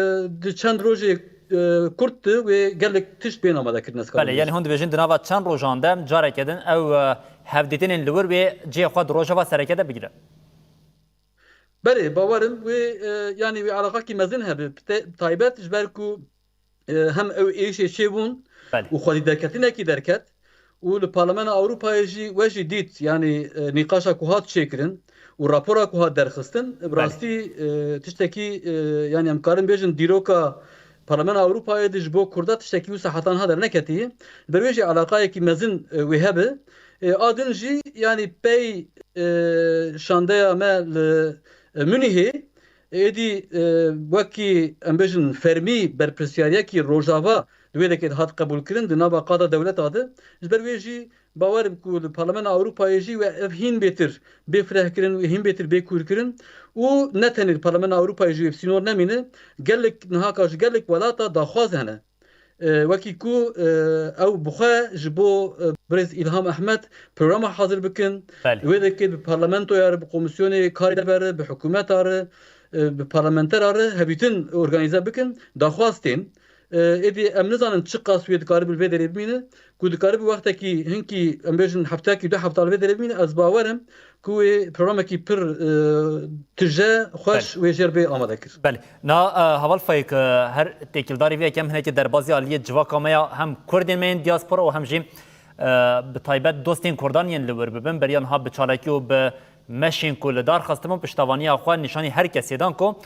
di çend rojê, e, kurt de wê gelek tişt bên amadekirin, ez karim Belê, bêjim. Yanî hûn dibêjin di nava çend rojan de careke din ew, e, hevdîtinên li wir wê cihê xwe di rojeva sereke de bigire? Belê, bawerim wê, e, yanî wê eleqakî mezin hebe, bi te-, taybet ji ber ku, e, hem ew êşê çêbûn Belê. û xwedî derketinekî derket û li Parlamena Ewropayê jî we jî dît, yanî, e, nîqaşa ku hat çêkirin û rapora ku hat derxistin, bi Belê. rastî, e, tiştekî, e, yanî em karin bêjin dîroka Parlamena Ewropayê de ji bo Kurda tiştekî wisa heta niha derneketiye. Ji ber wê jî eleqayekî mezin, e, wê hebe. E, a din jî, yanî pey, e, şandeya me li, e, Munîhê, êdî, e, wekî, em bêjin, fermî berpirsiyariyekî Rojava di wê dekê de hat qebûlkirin di nava qada dewleta de. Ji ber wê jî bawerim ku li Parlamena Ewropayê jî we ev hîn bêtir bê firehkirin, wê hîn bêtir bê kûrkirin û ne tenê li Parlamena Ewropayê jî wê bi sînor nemîne, gelek niha ka ji gelek welata daxwaz hene. E, wekî ku, e, ew bi xwe ji bo, e, birêz Îlham Ehmed programa hazir bikin. Belê. Wê dekê bi parlamentoya re, bi komîsyonê karê derve re, bi hikûmeta re, e, bi parlamentera re hevîtin organîze bikin, daxwaz tên. E, êdî em nizanin çiqas wê dikaribe li vê derê bimîne, ku dikaribe wextekî hinkî, em bêjin heftekî du hefta li vê derê bimîne, ez bawer im ku wê programekî pir, e, tije, xweş Belê. wê jêr bê amade kir. Belê. Na, e, heval Faik, e, her têkildarî vê yekê em hinekî derbazî aliyê civaka me ya hem Kurdên me yên diaspora û hem jî, e, bi taybet dostên Kurdan yên li wir bibin. Beriya niha bi çalakî û bi meşên ku li dar xistibûn piştevaniya xwe nîşanî her kesê dan ku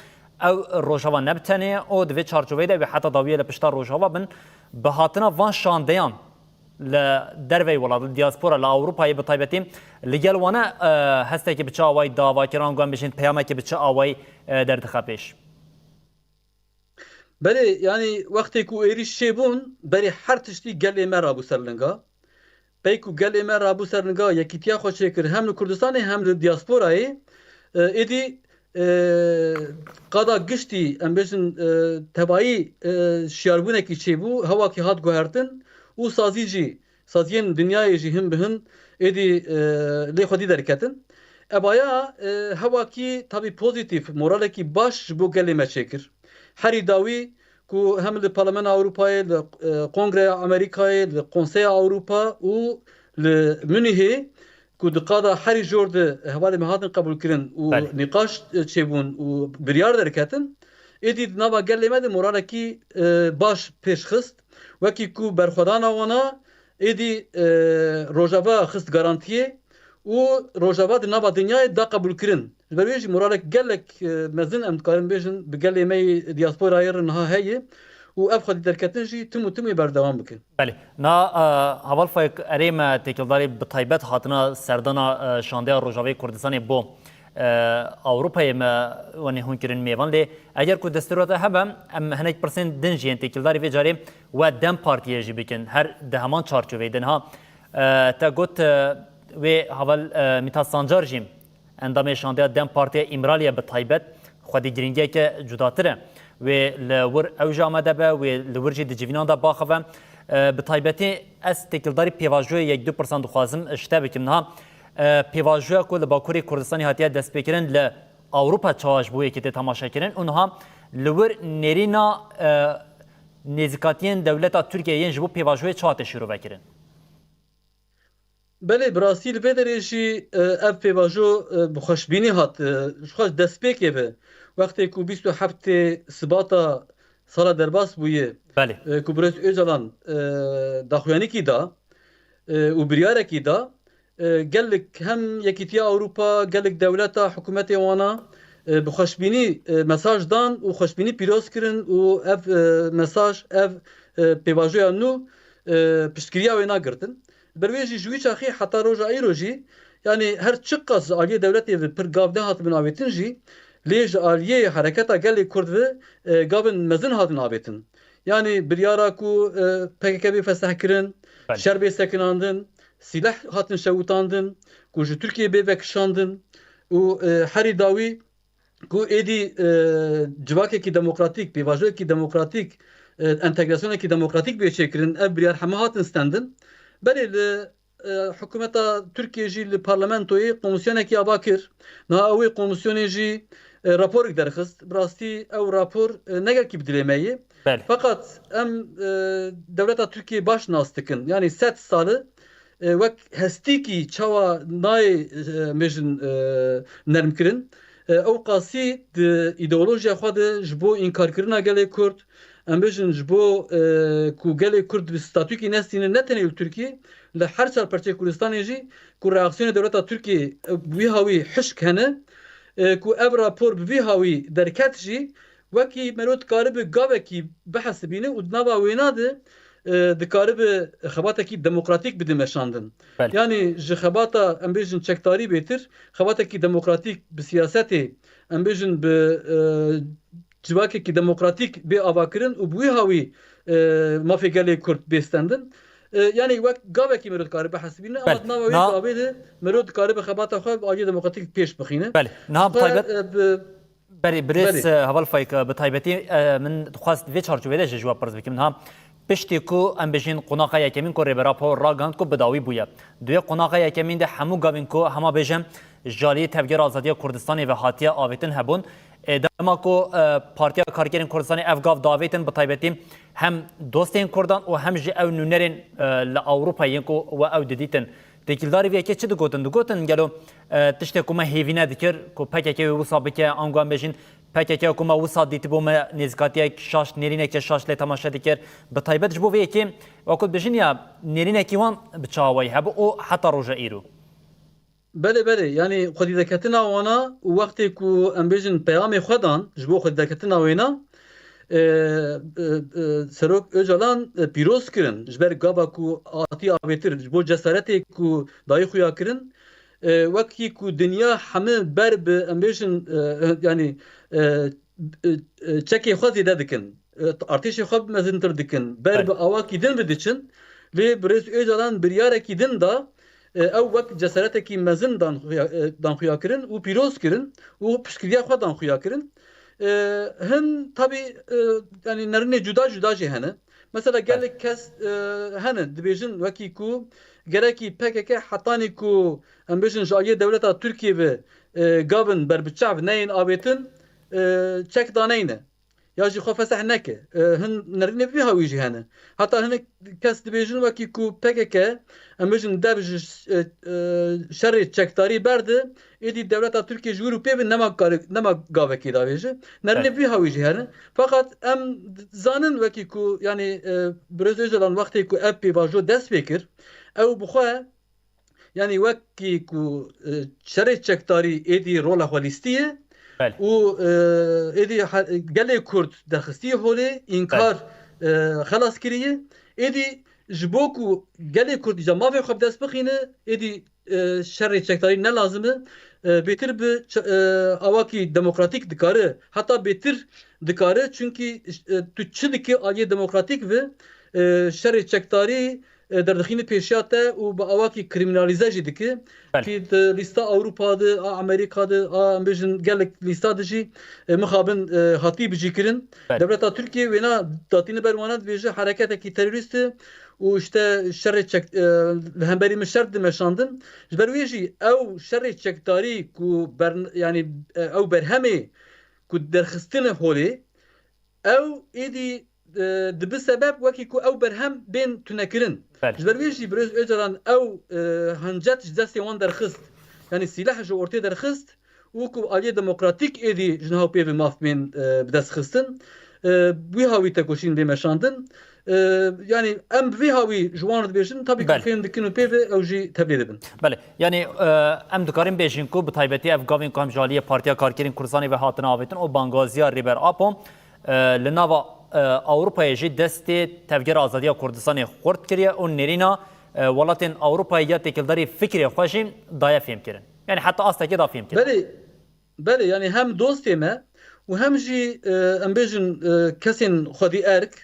ew Rojava ne bi tenê û di vê çarçoveyê de wê heta dawiyê li pişta Rojava bin. Bi hatina van şandeyan li derveyî welat, li diaspora, li Ewropayê bi taybetî, li gel wane, e, hestekî bi çi awayî dava kir, ango em bêjin peyamekî bi çi awayî, e, derdixe pêş? Belê, yanî wextê ku êrîş çêbûn, berê her tiştî gelê me rabû ser linga. Pey ku gelê me rabû ser linga yekîtiya xwe çêkir, hem li Kurdistanê hem li diasporayê, e, êdî, e, qada giştî, em bêjin, e, tevayî, e, şiyarbûnekî çêbû, hewakî hat guhertin û sazî jî, saziyên dinyayê jî hin bi hin êdî, e, lê xwedî derketin. Evaya e, hewakî tabî pozîtîf, moralekî baş ji bo gelê me çêkir. Herî dawî ku hem li Parlamena Ewropayê, li e, Kongreya Amerîkayê, li Konseya Ewropa û li Munîhê ku di qada herî jor de hevalê me hatin qebûlkirin û Belê. nîqaş e, çêbûn û biryar derketin, êdî di nava gelê me de moralekî e, baş pêş xist. Wekî ku berxwedana wana êdî e, Rojava xist garantiyê û Rojava di nava dinyayê da qebûlkirin. Ji ber wê jî moralek gelek e, mezin em dikarin bêjin bi gelê me yê diasporayê re niha heye û ev xwedî derketin jî tim û tim wê berdewam bikin. Belê. Na e, heval Faik, erê me têkildarî bi taybet hatina serdana e, şandeya Rojavayê Kurdistanê bo e, Ewropayê me wenê hûn kirin mêvan. Lê eger ku destûra te hebe, em hinek pirsên din jî yên têkildarî vê carê we DEM Partiyê jî bikin. Her di heman çarçoveyê de niha e, te got e, wê heval e, Mîthat Sancar jî endamê şandeya DEM Partiyê Îmraliyê bi taybet xwedî girîngiyeke cudatir e. Wê li wir ew jî amade be, wê li wir jî di civînan de baxive. E, bi taybetî ez têkildarî pêvajoyê yek du pirsan dixwazim ji te bikim. Niha e, pêvajoya ku li Bakurê Kurdistanê hatiye destpêkirin li Ewropa çawa ji bo yekê tê temaşekirin û niha li wir nêrîna e, nêzîkatiyên dewleta Tirkiyeyê yên ji bo pêvajoyê çawa tê şîrovekirin? Belê, bi rastî li vê derê jî e, ev pêvajo e, bi xweşbînî hat. E, ji xwe destpêkê ve, wextê ku bîst û heftê Sibata sala derbas bûye, Belê. e, ku Birêz Ocalan e, daxuyanîkî da e, û biryarekî da, e, gelek hem Yekîtiya Ewropa, gelek dewleta, hikûmetê wana e, bi xweşbînî e, mesaj dan û xweşbînî pîroz kirin û ev e, mesaj, ev e, pêvajoya nû e, piştgiriya wê nagirtin. Ber wê jî ji wî çaxî heta roja îro jî, yanî her çiqas ji aliyê dewletê ve pir gav nehatibin avêtin jî, lê ji aliyê hereketa gelê Kurd ve e, gavên mezin hatin avêtin. Yanî biryara ku e, P K K bê fesehkirin, Belê. şer bê sekinandin, sîleh hatin şewitandin, ku ji Tirkiyê bê vekişandin û e, herî dawî ku êdî e, civakekî demokratîk, pêvajoyekî demokratîk, e, entegrasyonekî demokratîk bê çêkirin, ev biryar heme hatin stendin. Belê li e, hikûmeta Tirkiyê jî li parlamentoyê komîsyonekî ava kir. Niha ew ê komîsyonê jî e, raporek derxist. Bi rastî ew rapor e, ne gelkî bi dilê me yê. Belê. Feqet em e, dewleta Tirkiyê baş nas dikin. Yanî sed sal e, wek hestîkî çawa nayê e, em bêjin e, nermkirin. E, ew qasî di îdeolojiya xwe de ji bo înkarkirina gelê Kurd, em bêjin ji bo e, ku gelê Kurd bi statûkî nestînin, ne tenê li Tirkiyê, li her çar perçeyê Kurdistanê jî ku reaksiyonê dewleta Tirkiyê e, bi wî hawî hişk hene, e, ku ev rapor bi vî hawî derket jî, wekî mero dikaribe gavekî bihesibîne û di nava wêna de e, dikaribe xebatekî demokratîk bide meşandin. Belê. Yanî ji xebata, em bêjin, çekdarî bêtir, xebatekî demokratîk bi siyasetê, em bêjin, bi e, civakekî demokratîk bê avakirin û bi wî hawî e, mafê gelê Kurd bê stendin. E, yanî wek gavekî mero dikare bihesibîne, ama Belê. di nava wê Na- gavê de mero dikare bi xebata xwe bi aliyê demokratîk pêş bixîne. Belê. Niha bi Xwe, taybet e, bi Berê, birêz, Berê. e, Heval Faik, e, bi taybetî, e, min dixwest vê çarçovê de jî ji we pirs bikim. Niha piştî ku em bêjin qonaxa yekemîn ku Rêber Apo ragihand ku bi dawî bûye. Di wê qonaxa yekemîn de hemû gavên ku hema bêjin ji aliyê Tevgera Azadiya Kurdistanê ve hatiye avêtin hebûn. E, dema ku, e, Partiya Karkerên Kurdistanê ev gav davêtin, bi taybetî hem dostên Kurdan û hem jî ew nûnerên, e, li Ewropayê yên ku we ew didîtin, têkildarî vê yekê çi digotin? Digotin gelo, e, tiştê ku me hêvî nedikir ku P K K wê wisa bike, ango em bêjin P K K ku me wisa dîtibû, me nêzîkatiyek şaş, nêrîneke şaş lê temaşe dikir. Bi taybet ji bo vê yekê, wekû dibêjin ya nêrînekî wan bi çawayî hebû û heta roja îro. Belê, belê. Yanî xwedî derketina wana û wextê ku em bêjin peyamê xwe dan ji bo xwedî derketina wêna, e, e, e, Serok Ocalan, e, pîroz kirin ji ber gava ku hatî avêtir, ji bo cesaretê ku dayî xuya kirin, e, wekî ku dinya heme ber bi, em bêjin, e, e, yanî, e, e, e, çekê xwe zêde dikin, e, artêşê xwe mezintir dikin, ber Belê. bi awakî din ve diçin, lê birêz Ocalan biryarekî din da, e, ew wek cesaretekî mezin dan xuya, e, dan xuya kirin û pîroz kirin û piştgiriya xwe dan xuya kirin. E, hin tabî, e, yanî nerînê cuda cuda jî hene. Mesela gelek kes, e, hene dibêjin wekî ku gerekî P K K hetanî ku em bêjin ji aliyê dewleta Tirkiyê ve, e, gavin berbiçav neyên avêtin, e, çek daneyne. Ya jî xwe feseh neke. E, hin nerînê vî hawî jî hene. Heta hinek kes dibêjin wekî ku P K K, em bêjin dev ji, e, e, şerê çekdarî berde, êdî dewleta Tirkiyê ji wir û pê ve nema kar-, nema gavekê davêje. Nerînê Evet. vî hawî jî hene. Fakat em zanin wekî ku, yanî, e, Birêz Ocalan wextê ku ev pêvajo dest pê kir, ew bi xwe, yanî wekî ku, e, şerê çekdarî êdî rola xwe lîstiye Belê. û, e, êdî he-, gelê Kurd derxistiye holê, înkar, e, xelas kiriye. Êdî ji bo ku gelê Kurd îca mafê xwe bi dest bixîne, êdî, e, şerê çekdarî ne lazim e. E, bêtir bi ç-, e, awakî demokratîk dikare, heta bêtir dikare, çunkî, e, tu çi dike aliyê demokratîk ve, e, şerê çekdarî, e, derdixîne pêşiya te û bi awakî krîmînalîze jî dike. Belê. Kî di lîsta Ewropa de, a Amerîka de, a em bêjin gelek lîsta de jî, e, mixabin, e, hatî bicîkirin. Belê. Dewleta Tirkiyê wêna datîne ber wana dibêje hereketekî terorîst e û işte şerê çek-, e, li hemberî min şer dimeşandin. Ji ber wê jî ew şerê çekdarî ku ber-, yanî, e, ew berhemê ku derxistine holê, ew êdî, e, dibi sebeb wekî ku ew berhem bên tunekirin. Belê. Ji ber wê jî Birêz Ocalan ew, e, hancet ji destê wan derxist. Yanî sîleh ji ortê derxist û ku aliyê demokratîk êdî ji niha pê ve maf bên, e, bi dest xistin. E, wî hawî tekoşîn bê meşandin. E, yanî em bi vî hawî ji wan re dibêjin, tabî ku Belê. fêm dikin û pê ve ew jî tevlê dibin. Belê. Yanî, e, em dikarin bêjin ku bi taybetî ev gavên ku em ji aliyê Partiya Karkerên Kurdistanê ve hatine avêtin û bangaziya Rêber Apo, e, li nava, e, Ewropayê jî destê Tevgera Azadiya Kurdistanê xurt kiriye û nêrîna, e, welatên Ewropayê ya têkildarî fikrê xwe jî daye fêmkirin. Yanî heta astekê da fêmkirin. Belê, belê, yanî hem dostê me û hem jî, e, em bêjin, e, kesên xwedî erk,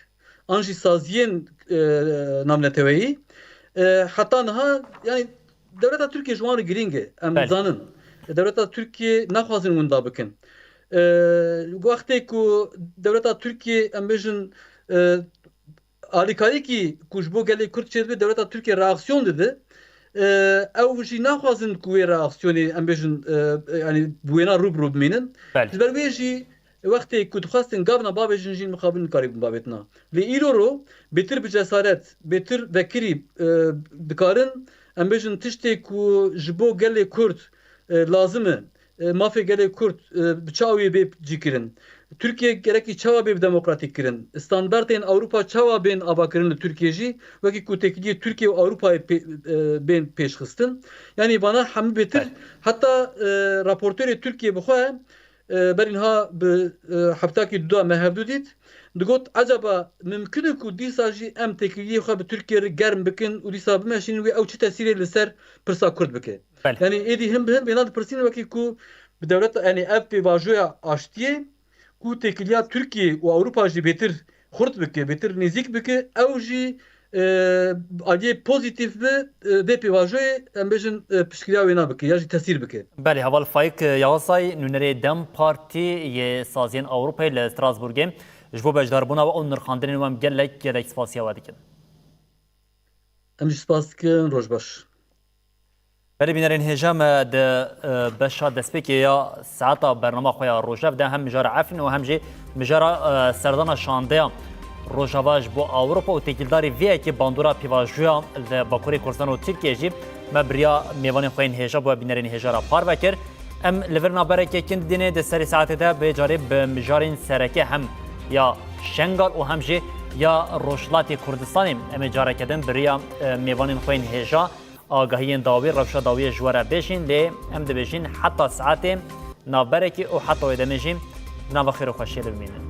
an jî saziyên, e, navneteweyî, e, heta niha, yanî dewleta Tirkiyê ji wan re girîng e, em Belê. zanin. Dewleta Tirkiyê naxwazin winda bikin. E, wextê ku dewleta Tirkiyê, em bêjin, e, alîkarîkî ku ji bo gelê Kurd çêdibe, dewleta Tirkiyê reaksiyon dide. E, ew jî naxwazin ku wê reaksiyonê, em bêjin, e, yanî bi wêna rû bi rû bimînin. Belê. Ji ber wê jî wextê ku dixwestin gavna bavêjin jî mixabin nikaribûn bavêtina. Lê îro ro bêtir bi cesaret, bêtir vekirî, e, dikarin, em bêjin tiştê ku ji bo gelê Kurd, e, lazim e, e, mafê gelê Kurd, e, bi çawa wê bê cîkirin? Tirkiye gerekî çawa bê demokratîk kirin? Standartên Ewropa çawa bên avakirin li Tirkiye jî? Wekî ku têkiliyê Tirkiye û Ewropayê pê-, e, bên pêşxistin. Yanî vana hemû bêtir Belê. heta, e, raportorê Tirkiye bi xwe, e, berî niha bi, e, heftakî du da me hevdû dît. Digot, ecaba mimkun e ku dîsa jî em têkiliyê xwe bi Tirkiye re germ bikin û dîsa bimeşînin wê ew çi tesîrê li ser pirsa Kurd bike? Belê. Yanî êdî hin bi hin bêna dipirsîn wekî ku bi dewlet, yanî ev pêvajoya aştiyê ku têkiliya Tirkiye û Ewropa jî bêtir xurt bike, bêtir nêzîk bike, ew jî, e, aliyê pozîtîf bi, e, vê pêvajoyê, em bêjin, e, piştgiriya wê nabike ya jî tesîr bike. Belê, Heval Faîk Yasay, nûnerê DEM Partî yê Saziyên Ewropayê li Strasbourgê, ji bo beşdarbûna we û nirxandinên we em gelek, gelek spasiya we dikin. Em jî spas dikin, roj baş. Belê bînerên hêja, me di, e, beşa destpêkê ya saeta bernama xwe ya rojev de hem mijara Efrîn û hem jî mijara, e, serdana şandeya Rojava ji bo Ewropa û têkildarî vê yekê bandora pêvajoya li Bakurê Kurdistan û Tirkiye jî me bi riya mêvanên xwe yên hêja bo bînerên hêja re parve kir. Em li vir navberekê kin didînê di serê saetê de bi carê bi mijarên sereke hem ya Şengal û hem jî ya Rojhilatê Kurdistanê. Em ê careke din bi riya, e, mêvanên xwe yên hêja agahiyên dawî, rewşa dawiyê ji we re bêjin, lê em dibêjin heta saetê navberekê û heta wê demê jî di nava xêr û xweşiyê de bimînin.